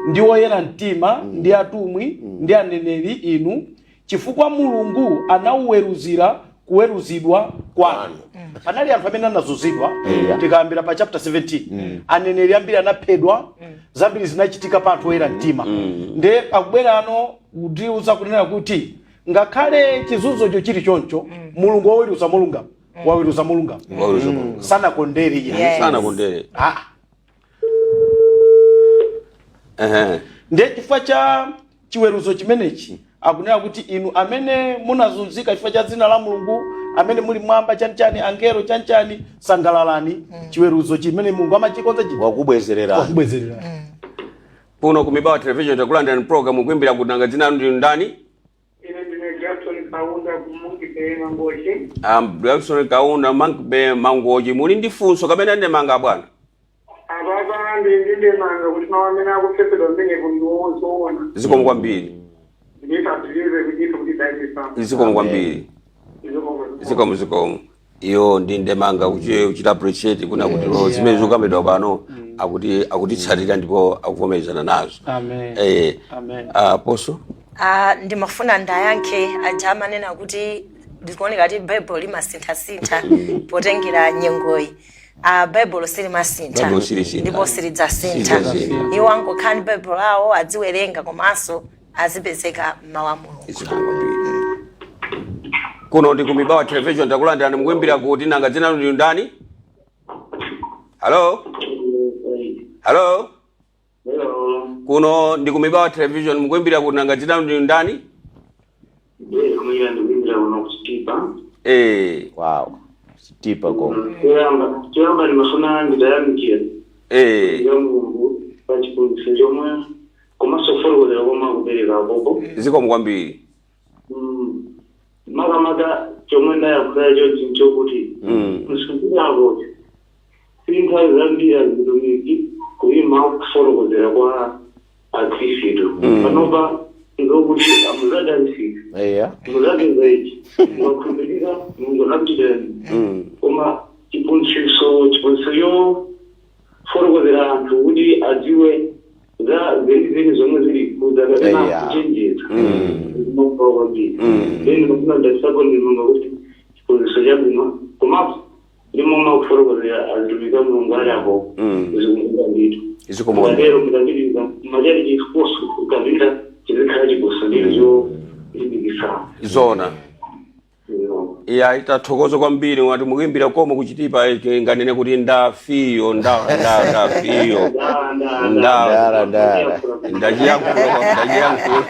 ndi woyera mtima, ndi atumwi, ndi aneneri inu, chifukwa Mulungu anauweruzira kuweruzidwa kwanu. Panali anthu amene anazunzidwa. Tikayambira pa chapter 17, aneneri ambiri anaphedwa, zambiri zinachitika pa anthu oyera mtima. Nde akubwera ano kutiuza kunena kuti ngakhale chizunzocho chili choncho, Mulungu waweruza molungama, waweruza molungama. Waweruza molungama. Sanakondere iye. Sanakondere. Ah. Ndiye chifukwa cha chiweruzo chimenechi akunena kuti inu amene munazunzika chifukwa cha dzina la Mulungu, amene muli mwamba, chanichani, angelo, chanichani, sangalalani, chiweruzo chimene Mulungu amachikonza chi Wakubwezererani. Wakubwezererani. Kuno ku Mibawa Television takulandirani program kuimbira kuti nanga dzina lanu ndi ndani? Ine ndine Jackson Kaunda ku Monkey Bay, Mangochi. Jackson Kaunda, Monkey Bay, Mangochi, muli ndi funso kapena ndemanga, bwana? Apapa ndi ndemanga kuti mawu amene akufesedwa mmenepo ndi zoona. Zikomo kwambiri. Ndisapitirize kuchita kuti daisisa. Zikomo kwambiri. Zikomo, zikomo. Iyo ndi ndemanga kuchita appreciate kuna kuti lo zimene zikukambidwa pano akuti akutitsatira ndipo akuvomerezana nazo. Amen. Amen. Apostle. Ah, ndimafuna ndayankhe aja amanena kuti ndikuoneka kuti Baibulo limasinthasintha potengera nyengoyi. Ah, Baibulo silimasintha. Baibulo silisintha. Ndipo silidzasintha. Silidzasintha. Iwo angokhala ndi Baibulo awo, adziwerenga komanso azipezeka mmawu a Mulungu. Zikomo kwambiri. Kuno ndi ku Mibawa Television, takulandirani, mukuimbira kuti nanga dzina lanu ndi ndani? Hello, hello. Hello. Kuno ndi ku Mibawa Television, mukuimbira kuti nanga dzina lanu ndi ndani? Ndiye kumira ndikuimbira kuno kuchitipa. Wow, Chitipa koma. Choyamba ndimafuna nditayamikira ya Mulungu pa chiphunzitso chomwe komanso kufotokozera komwe akupereka apopo. Zikomo kwambiri. Makamaka chomwe ndayankhula chonchi nchokuti msukuluako si nthawi zambiri azitumiki kuyima kufotokozera kwa akhristu. Panopa nzokuti muzadalisika, muzapeza ichi, mukakhulupirira Mulungu anakuchitirani, koma chiphunzitso yofotokozera anthu kuti adziwe za zenizeni zomwe zili kuza kapena kuchenjeza zimakupawa kwambiri. Then mafuna ndatisapo ndimanga kuti chiphunzitso chabwino komanso ndimoma kufotokozera azitumiki Mulungu ali apo zikumbuka ndithu. Zikomo kwambiri. Mukatero mukapitiriza machali chikoso ukapita chizikhala chikoso ndito cholimbikitsa. Zona. Iya, itathokoza kwambiri. Wati mukuimbira koma kuchitipa, nganene kuti ndafiyo nda nda ndafiyo nda. Ndala, ndala. Ndachiyankhula, ndachiyankhula,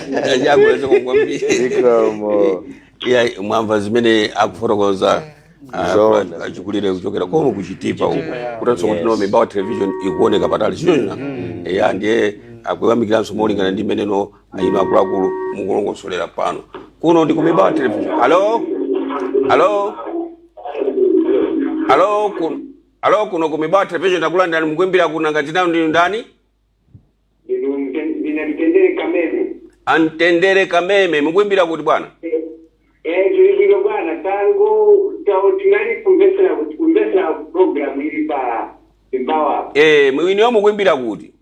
ndachiyankhula. Zikomo kwambiri. Zikomo. Iya, mwamva zimene akufotokoza Zona. achikulire kuchokera koma kuchitipa uko, kutanso kuti no Mibawa Television ikuoneka patali chichoncho. Iya, ndiye akuyamikiranso molingana ndi imeneno inu akuluakulu mukulongosolera pano. Kuno ndi ku Mibawa Television. Hello, hello, hello. Kuno, hello, kuno ku Mibawa Television takulandirani, mukuimbira kuno ngati nanu ndi ndani? Ndine Mtendere Kameme. Amtendere Kameme, mukuimbira kuti, bwana? Tilibwino bwana, tangu tinali kumvesera program ili pa Mibawa. Inuyo mukuimbira kuti?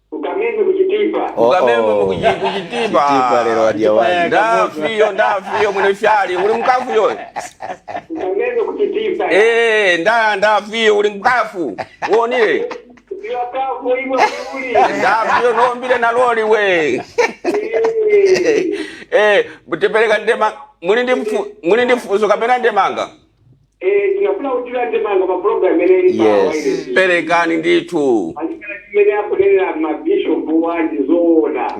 Kukameme, kuchitipa. Oh, Kukameme. oh. Kuchitipa. Chitipa lero wadya wani. Ndafiyo, ndafiyo mwene fyali uli mkafu yoyo. Ngamene kuchitipa. Eh, nda ndafiyo uli mkafu wonile Yakafu imwe uli. ndafiyo nombile naloli we. Eh, tipereka ndema muli ndi mfu muli ndi mfuso kapena ndemanga? Eh, tinafuna kutira ndemanga pa program imene ili pa Yes. wireless. Perekani ndithu. Andikana chimene akunenera mabishopu wandi zoona.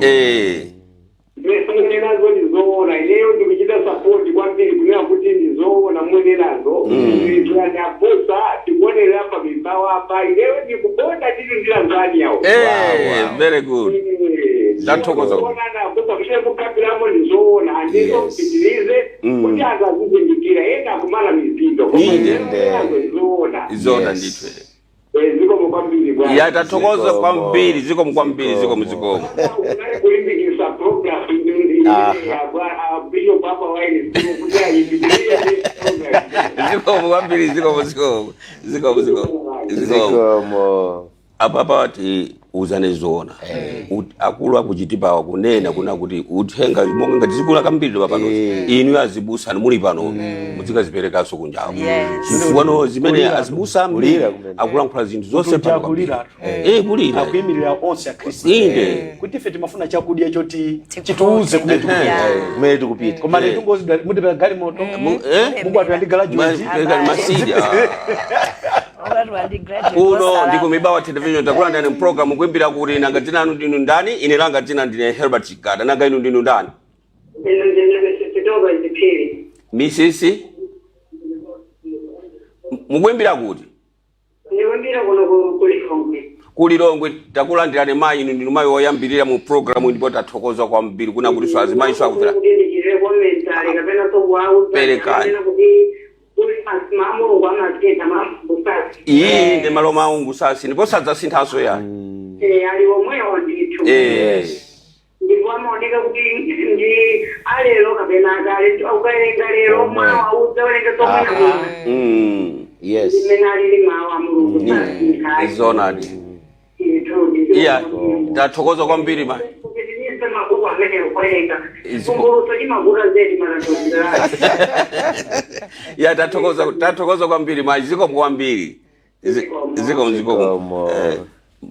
Mwenenazo ndi zoona. Ineyo ndikuchita support kwambiri kunena kuti ndi zoona mwenenazo. Ndikuyanyabusa tikuonera pa mibawa apa. Ineyo ndikukonda ndili ndi Tanzania. Wow, wow. Very good. Ndathokoza. Kuonana kusa kukapiramo ndi zoona. Andizo mpitirize kuti anthu azizindikira ena akumala mizindo. Koma Inde. ineyo ndi zoona. Izona Yes. ndithu. Eh, zikomo kwambiri bwana. Ya, tathokoza Zikomo. kwambiri, zikomo kwambiri, zikomo. Zikomo. Zikomo. Unali kulimbikisa program bishop apa waini kuti ayipitirire program. Zikomo kwambiri, zikomo, zikomo, zikomo, zikomo, zikomo. Zikomo. Apapa tiuzane zoona. Akulu akuchitipawa kunena kuna kuti uthenga monga ngati zikula kambiri pano, inu azibusani muli pano muzikaziperekanso kunjawo. Yes. Chifukwa no zimene Kulira. azibusa ambiri Kulira kumene. akulankhula zinthu zonse Kutuja pano kwambiri. kuliratu. Eh, kulira. Akuyimirira onse akhristu. Inde. Kuti ife timafuna chakudya choti chitiuze kumene tikupita. Yeah. Kumene tikupita. Koma lero tungozidwa mutipera galimoto. Eh? Mugwatira ndi galajuweti. Perekani masidi. Ukati ndi graduate Kuno osala. ndi kumibawa Television, takulandirani mpulogalamu kuimbira kuti nanga dzina anu ndinu ndani? Ine langa dzina ndine Herbert Chigada. Nanga inu ndinu ndani? Ino ndine Mrs. Ziphiri. Misisi mukuimbira kuti? Ndikuimbira kuno kuLilongwe. Kulilongwe. Takulandirani mayi, inu ndinu mayi woyambirira mu programu ndipo tathokoza kwambiri kuna kuti so azimayi so akupera. Kuti ndichite commentary kapena sokuwauza. Perekani. Kapena kuti kuli mamulungu amasintha mamungusasi. Iyi ndi malo maungu sasi ndipo sadzasinthanso yani. Eh, ali omwewo ndithu. Ndipo amaoneka kuti ndi alero kapena akale ukawerenga lero Omwe. mawa udzawerenga somwena muna. Imene alili mawu a Mulungu sasintha. Zonadi. Ndithu. Iya, tathokoza kwambiri mayi. Kupitiriza mabuku amene ukuwerenga. Vumbulutso limavuta zedi matanthauzo ake. Ya, tathokoza, tathokoza kwambiri mayi, zikomo kwambiri. Zikomo, zikomo. Zikomo.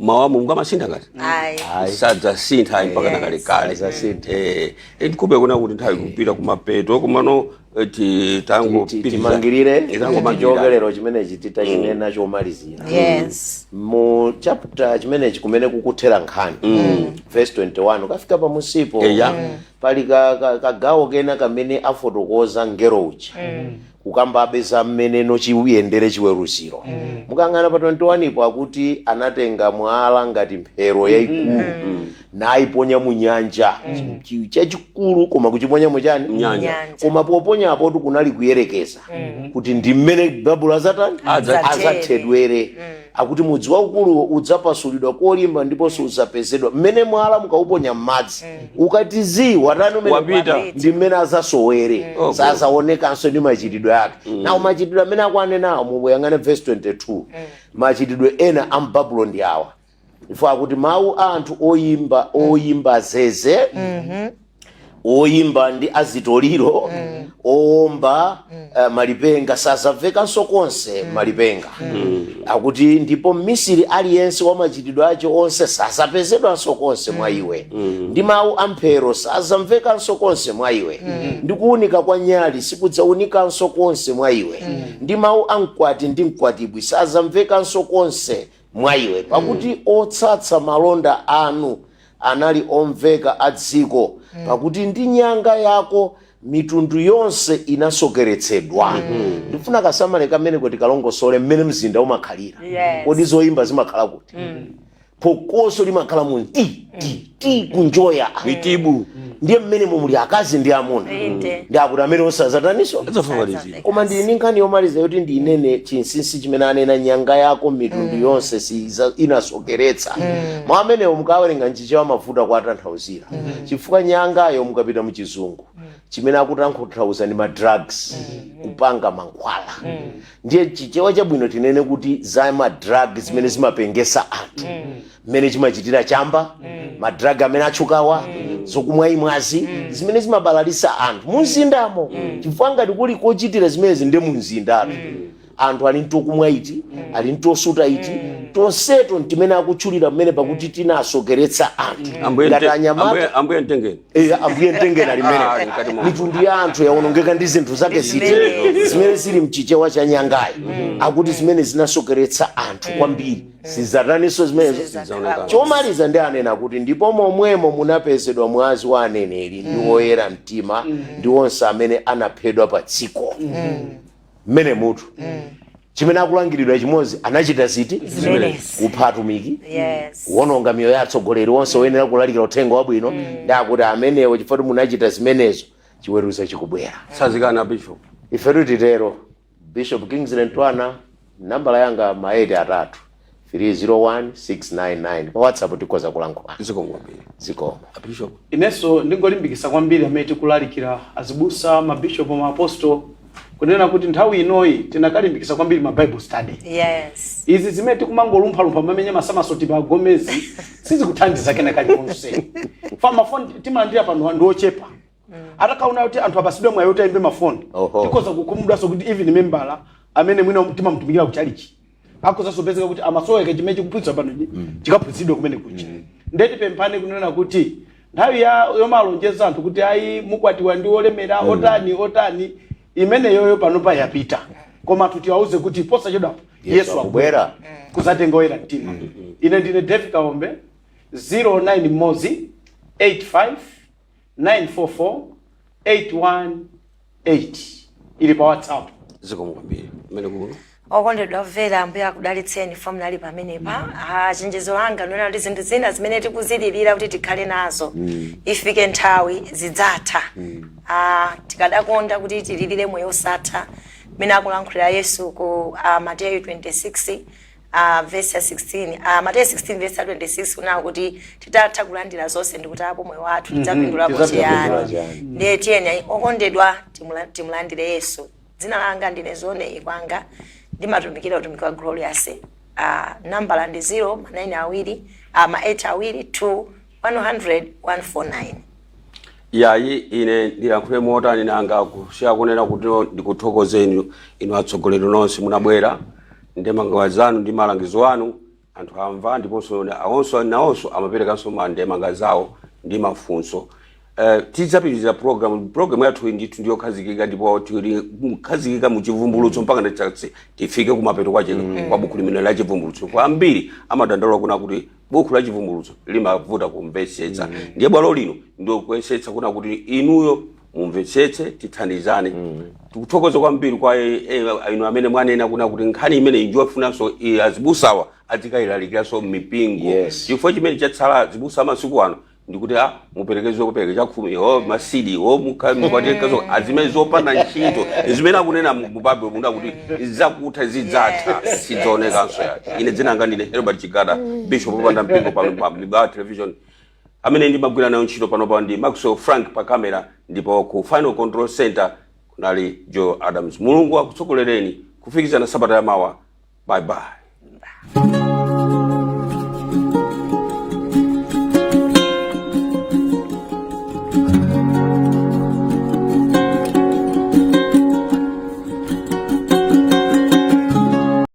Mawu a Mulungu amasintha ngati? Ayi. Sadzasintha ayi mpaka nakalekale. Sadzasintha. Ndikube kuna kuti nthawi kupita kumapeto komano tangopitiriza. Timangirire. Tangomangirira. Chichokelero chimenechi titachinena chomalizira. Mu chapter chimenechi kumene kukuthera nkhani, verse 21 ukafika pamusipo, Eya. pali kagawo kena kamene afotokoza ngero uja kukambabe za mmeneno chiuyendere chiweruziro. Mukang'ana pa 21 ipo akuti anatenga mwala ngati mphero yayikulu nayiponya mu nyanja. Chachikulu koma kuchiponya muchani? Nyanja. Nyanja. Koma poponyapo kunali kuyerekeza kuti ndi mmene Babulo azatani? Adzatere. Azathedwere. Akuti mudzi waukuluwo udzapasulidwa kolimba ndiponso udzapezedwa. Mmene mwala mukauponya m'madzi ukati zii, watani umene? Wapita. Ndi mmene azasowere, sazaonekanso ndi machitidwe ake. Nawo machitidwe amene akuanenawo, muyang'ane verse 22, machitidwe ena a mbabulo ndi awa ifo akuti mawu a anthu oyimba, oyimba zeze, oyimba ndi azitoliro, owomba malipenga sazamvekanso konse malipenga. Akuti ndipo mmisiri aliyense wa machitidwe ache onse sazapezedwanso konse mwa iwe, ndi mawu amphero sazamvekanso konse mwa iwe, ndi kuwunika kwa nyali sikudzawunikanso konse mwa iwe, ndi mawu amkwati ndi mkwatibwi sazamvekanso konse mwa iwe, pakuti otsatsa malonda anu anali omveka a dziko, pakuti ndi nyanga yako mitundu yonse inasokeretsedwa. Ndifuna kasamale kamene kuti kalongosole mmene mzinda umakhalira. Kodi zoyimba zimakhala kuti? Phokoso limakhala mu ti ti ti kunjoya. Mitibu. Ndiye mmene muli akazi ndi amuna. Inde. Ndi akuti amene osazataniso. Adzafafaniziwa. Koma ndili ndi nkhani yomaliza yoti ndinene chinsinsi chimene anena nyanga yako mitundu yonse inasokeretsa. Mwa amenewo mukawerenga mchichewa mavuta kuatanthauzira, chifukwa nyangayo mukapita muchizungu chimene akutanthauza ndi ma drugs, kupanga mankhwala. Ndiye chichewa chabwino tinene kuti za ma drugs zimene zimapengesa anthu, mmene chimachitira chamba, ma drug amene atchukawa. Zokumwa imwazi zimene zimabalalisa anthu mumzindamo, chifukwa ngati kuli kochitira zimenezi ndi mumzindatu. Anthu ali ntokumwa iti, ali ntosuta iti, tonseto ntimene akutchulira mmene pakuti tinasokeretsa anthu Ambuye ngati anyamata. Ambuye mtengeni. Eh, Ambuye mtengeni ali Ah, mmene mkati mwa. Mitundu ya anthu yawonongeka ndi zinthu zake ziti? Zimenezi. Zimene zili mchichewa cha nyangayi, akuti zimene zinasokeretsa anthu kwambiri sizataninso zimenezo. Sizidzaonekana. Chomaliza ndi anena kuti, "Ndipo momwemo munapezedwa mwazi wa aneneri ndi woyera mtima ndi onse amene anaphedwa pa dziko." Mmene mutu chimene akulangiridwa chimodzi, anachita ziti? Zimenezi. Kupha atumiki, kuwononga miyoyo ya atsogoleri onse oyenera kulalikira uthenga wabwino. Ndakuti amenewo, chifukwa kuti munachita zimenezo, chiweruzo chikubwera. Sazikana, Bishop. Ifetu titero. Bishop Kingsley Ntwana, nambala yanga ma 8 atatu 301 699, pa WhatsApp tikhoza kulankhulana. Zikomo kwambiri. Zikomo. Bishop. Inenso ndingolimbikitsa kwambiri amene tikulalikira, azibusa, mabishopu, maapostol, kunena kuti nthawi inoyi tinakalimbikitsa kwambiri ma Bible study. Izi zimene tikumangolumphalumpha, mamenya masamasoti pa gomezi, sizikuthandiza kena kalikonse. Fa mafoni timalandira pano ndi ochepa. Atakaona kuti anthu apasidwe mwayi oti ayimbe mafoni, tikhoza kukhumudwanso kuti even membala amene mwina timamutumikira kuchalichi akhozanso pezeka kuti amasoweka chimene chikuphunzitsa pano chikaphunzitsidwe kumene kucha. Ndeti pemphani kunena kuti nthawi ya yomalonjeza anthu kuti ayi, mukwatiwa ndi olemera, otani otani, imeneyoyo panopa yapita. Koma tiwauze kuti posachedwapo Yesu Yesu akubwera. akubwera kuzatenga oyera mtima. Ine ndine David Kaombe, 09 mmodzi 85 944 818, ili pa WhatsApp. Zikomo kwambiri. Mmene kuno. Okondedwa omvera, Ambuye akudalitseni fa munali pamenepa. Ah, chenjezo langa ndinena kuti zinthu zina zimene tikuzilirira kuti tikhale nazo, ifike nthawi zidzatha. Ah, tikadakonda kuti tililire moyo osatha mmene akulankhulira Yesu ku Mateyu 26 verse ya 16, Mateyu 16 verse ya 26, kunena kuti titatha kulandira zonse ndikutapo moyo wathu, tidzapindulapo Tidzapindula chiyani? chiyani? Ndiye tiyeni, okondedwa, timulandire Yesu. Dzina langa ndine Zone Ikwanga, ndimatumikira utumiki wa Glorious. Nambala ndi 0 ma 9 awiri, ma 8 awiri 2 100 149. Yayi, ine ndilankhule motani nanga, kusiya kunena kuti ndikuthokozeni inu atsogoleri nonse munabwera. Ndemanga zanu ndi malangizo anu anthu amva, ndiponso awonso nawonso amaperekanso ndemanga zawo ndi mafunso. Tidzapitiriza program yathu ndithu ndiyokhazikika, ndipo tili kukhazikika mu Chivumbulutso mpaka tifike kumapeto kwache kwa buku limene la Chivumbulutso. Kwa ambiri amadandaula kuna kuti buku la Chivumbulutso limavuta kumvetsetsa. Ndiye bwalo lino ndikuyesetsa kuna kuti inuyo mumvetsetse, tithandizane. Tikuthokoza kwambiri kwa inu amene mwanena kuna kuti nkhani imene njofunanso azibusawa azikayilalikiranso m'mipingo, chifukwa chimene chatsala azibusa amasiku ano ndikuti a muperekeze kupereka chakhumi, o masidi, o mukwatikazo, azimene zopanda ntchito zimene akunena mu Baibulo muna kuti zakutha, zidzatha, sidzaonekanso. Ya, ine dzina langa ndine Herbert Chigada, bishop opanda mpingo pano pa Mibawa Television. Amene ndimagwira nayo ntchito panopa ndi Maxwell Frank pa kamera, ndipo ku final control center kunali Joe Adams. Mulungu akutsogolereni kufikizana sabata yamawa. Bye bye.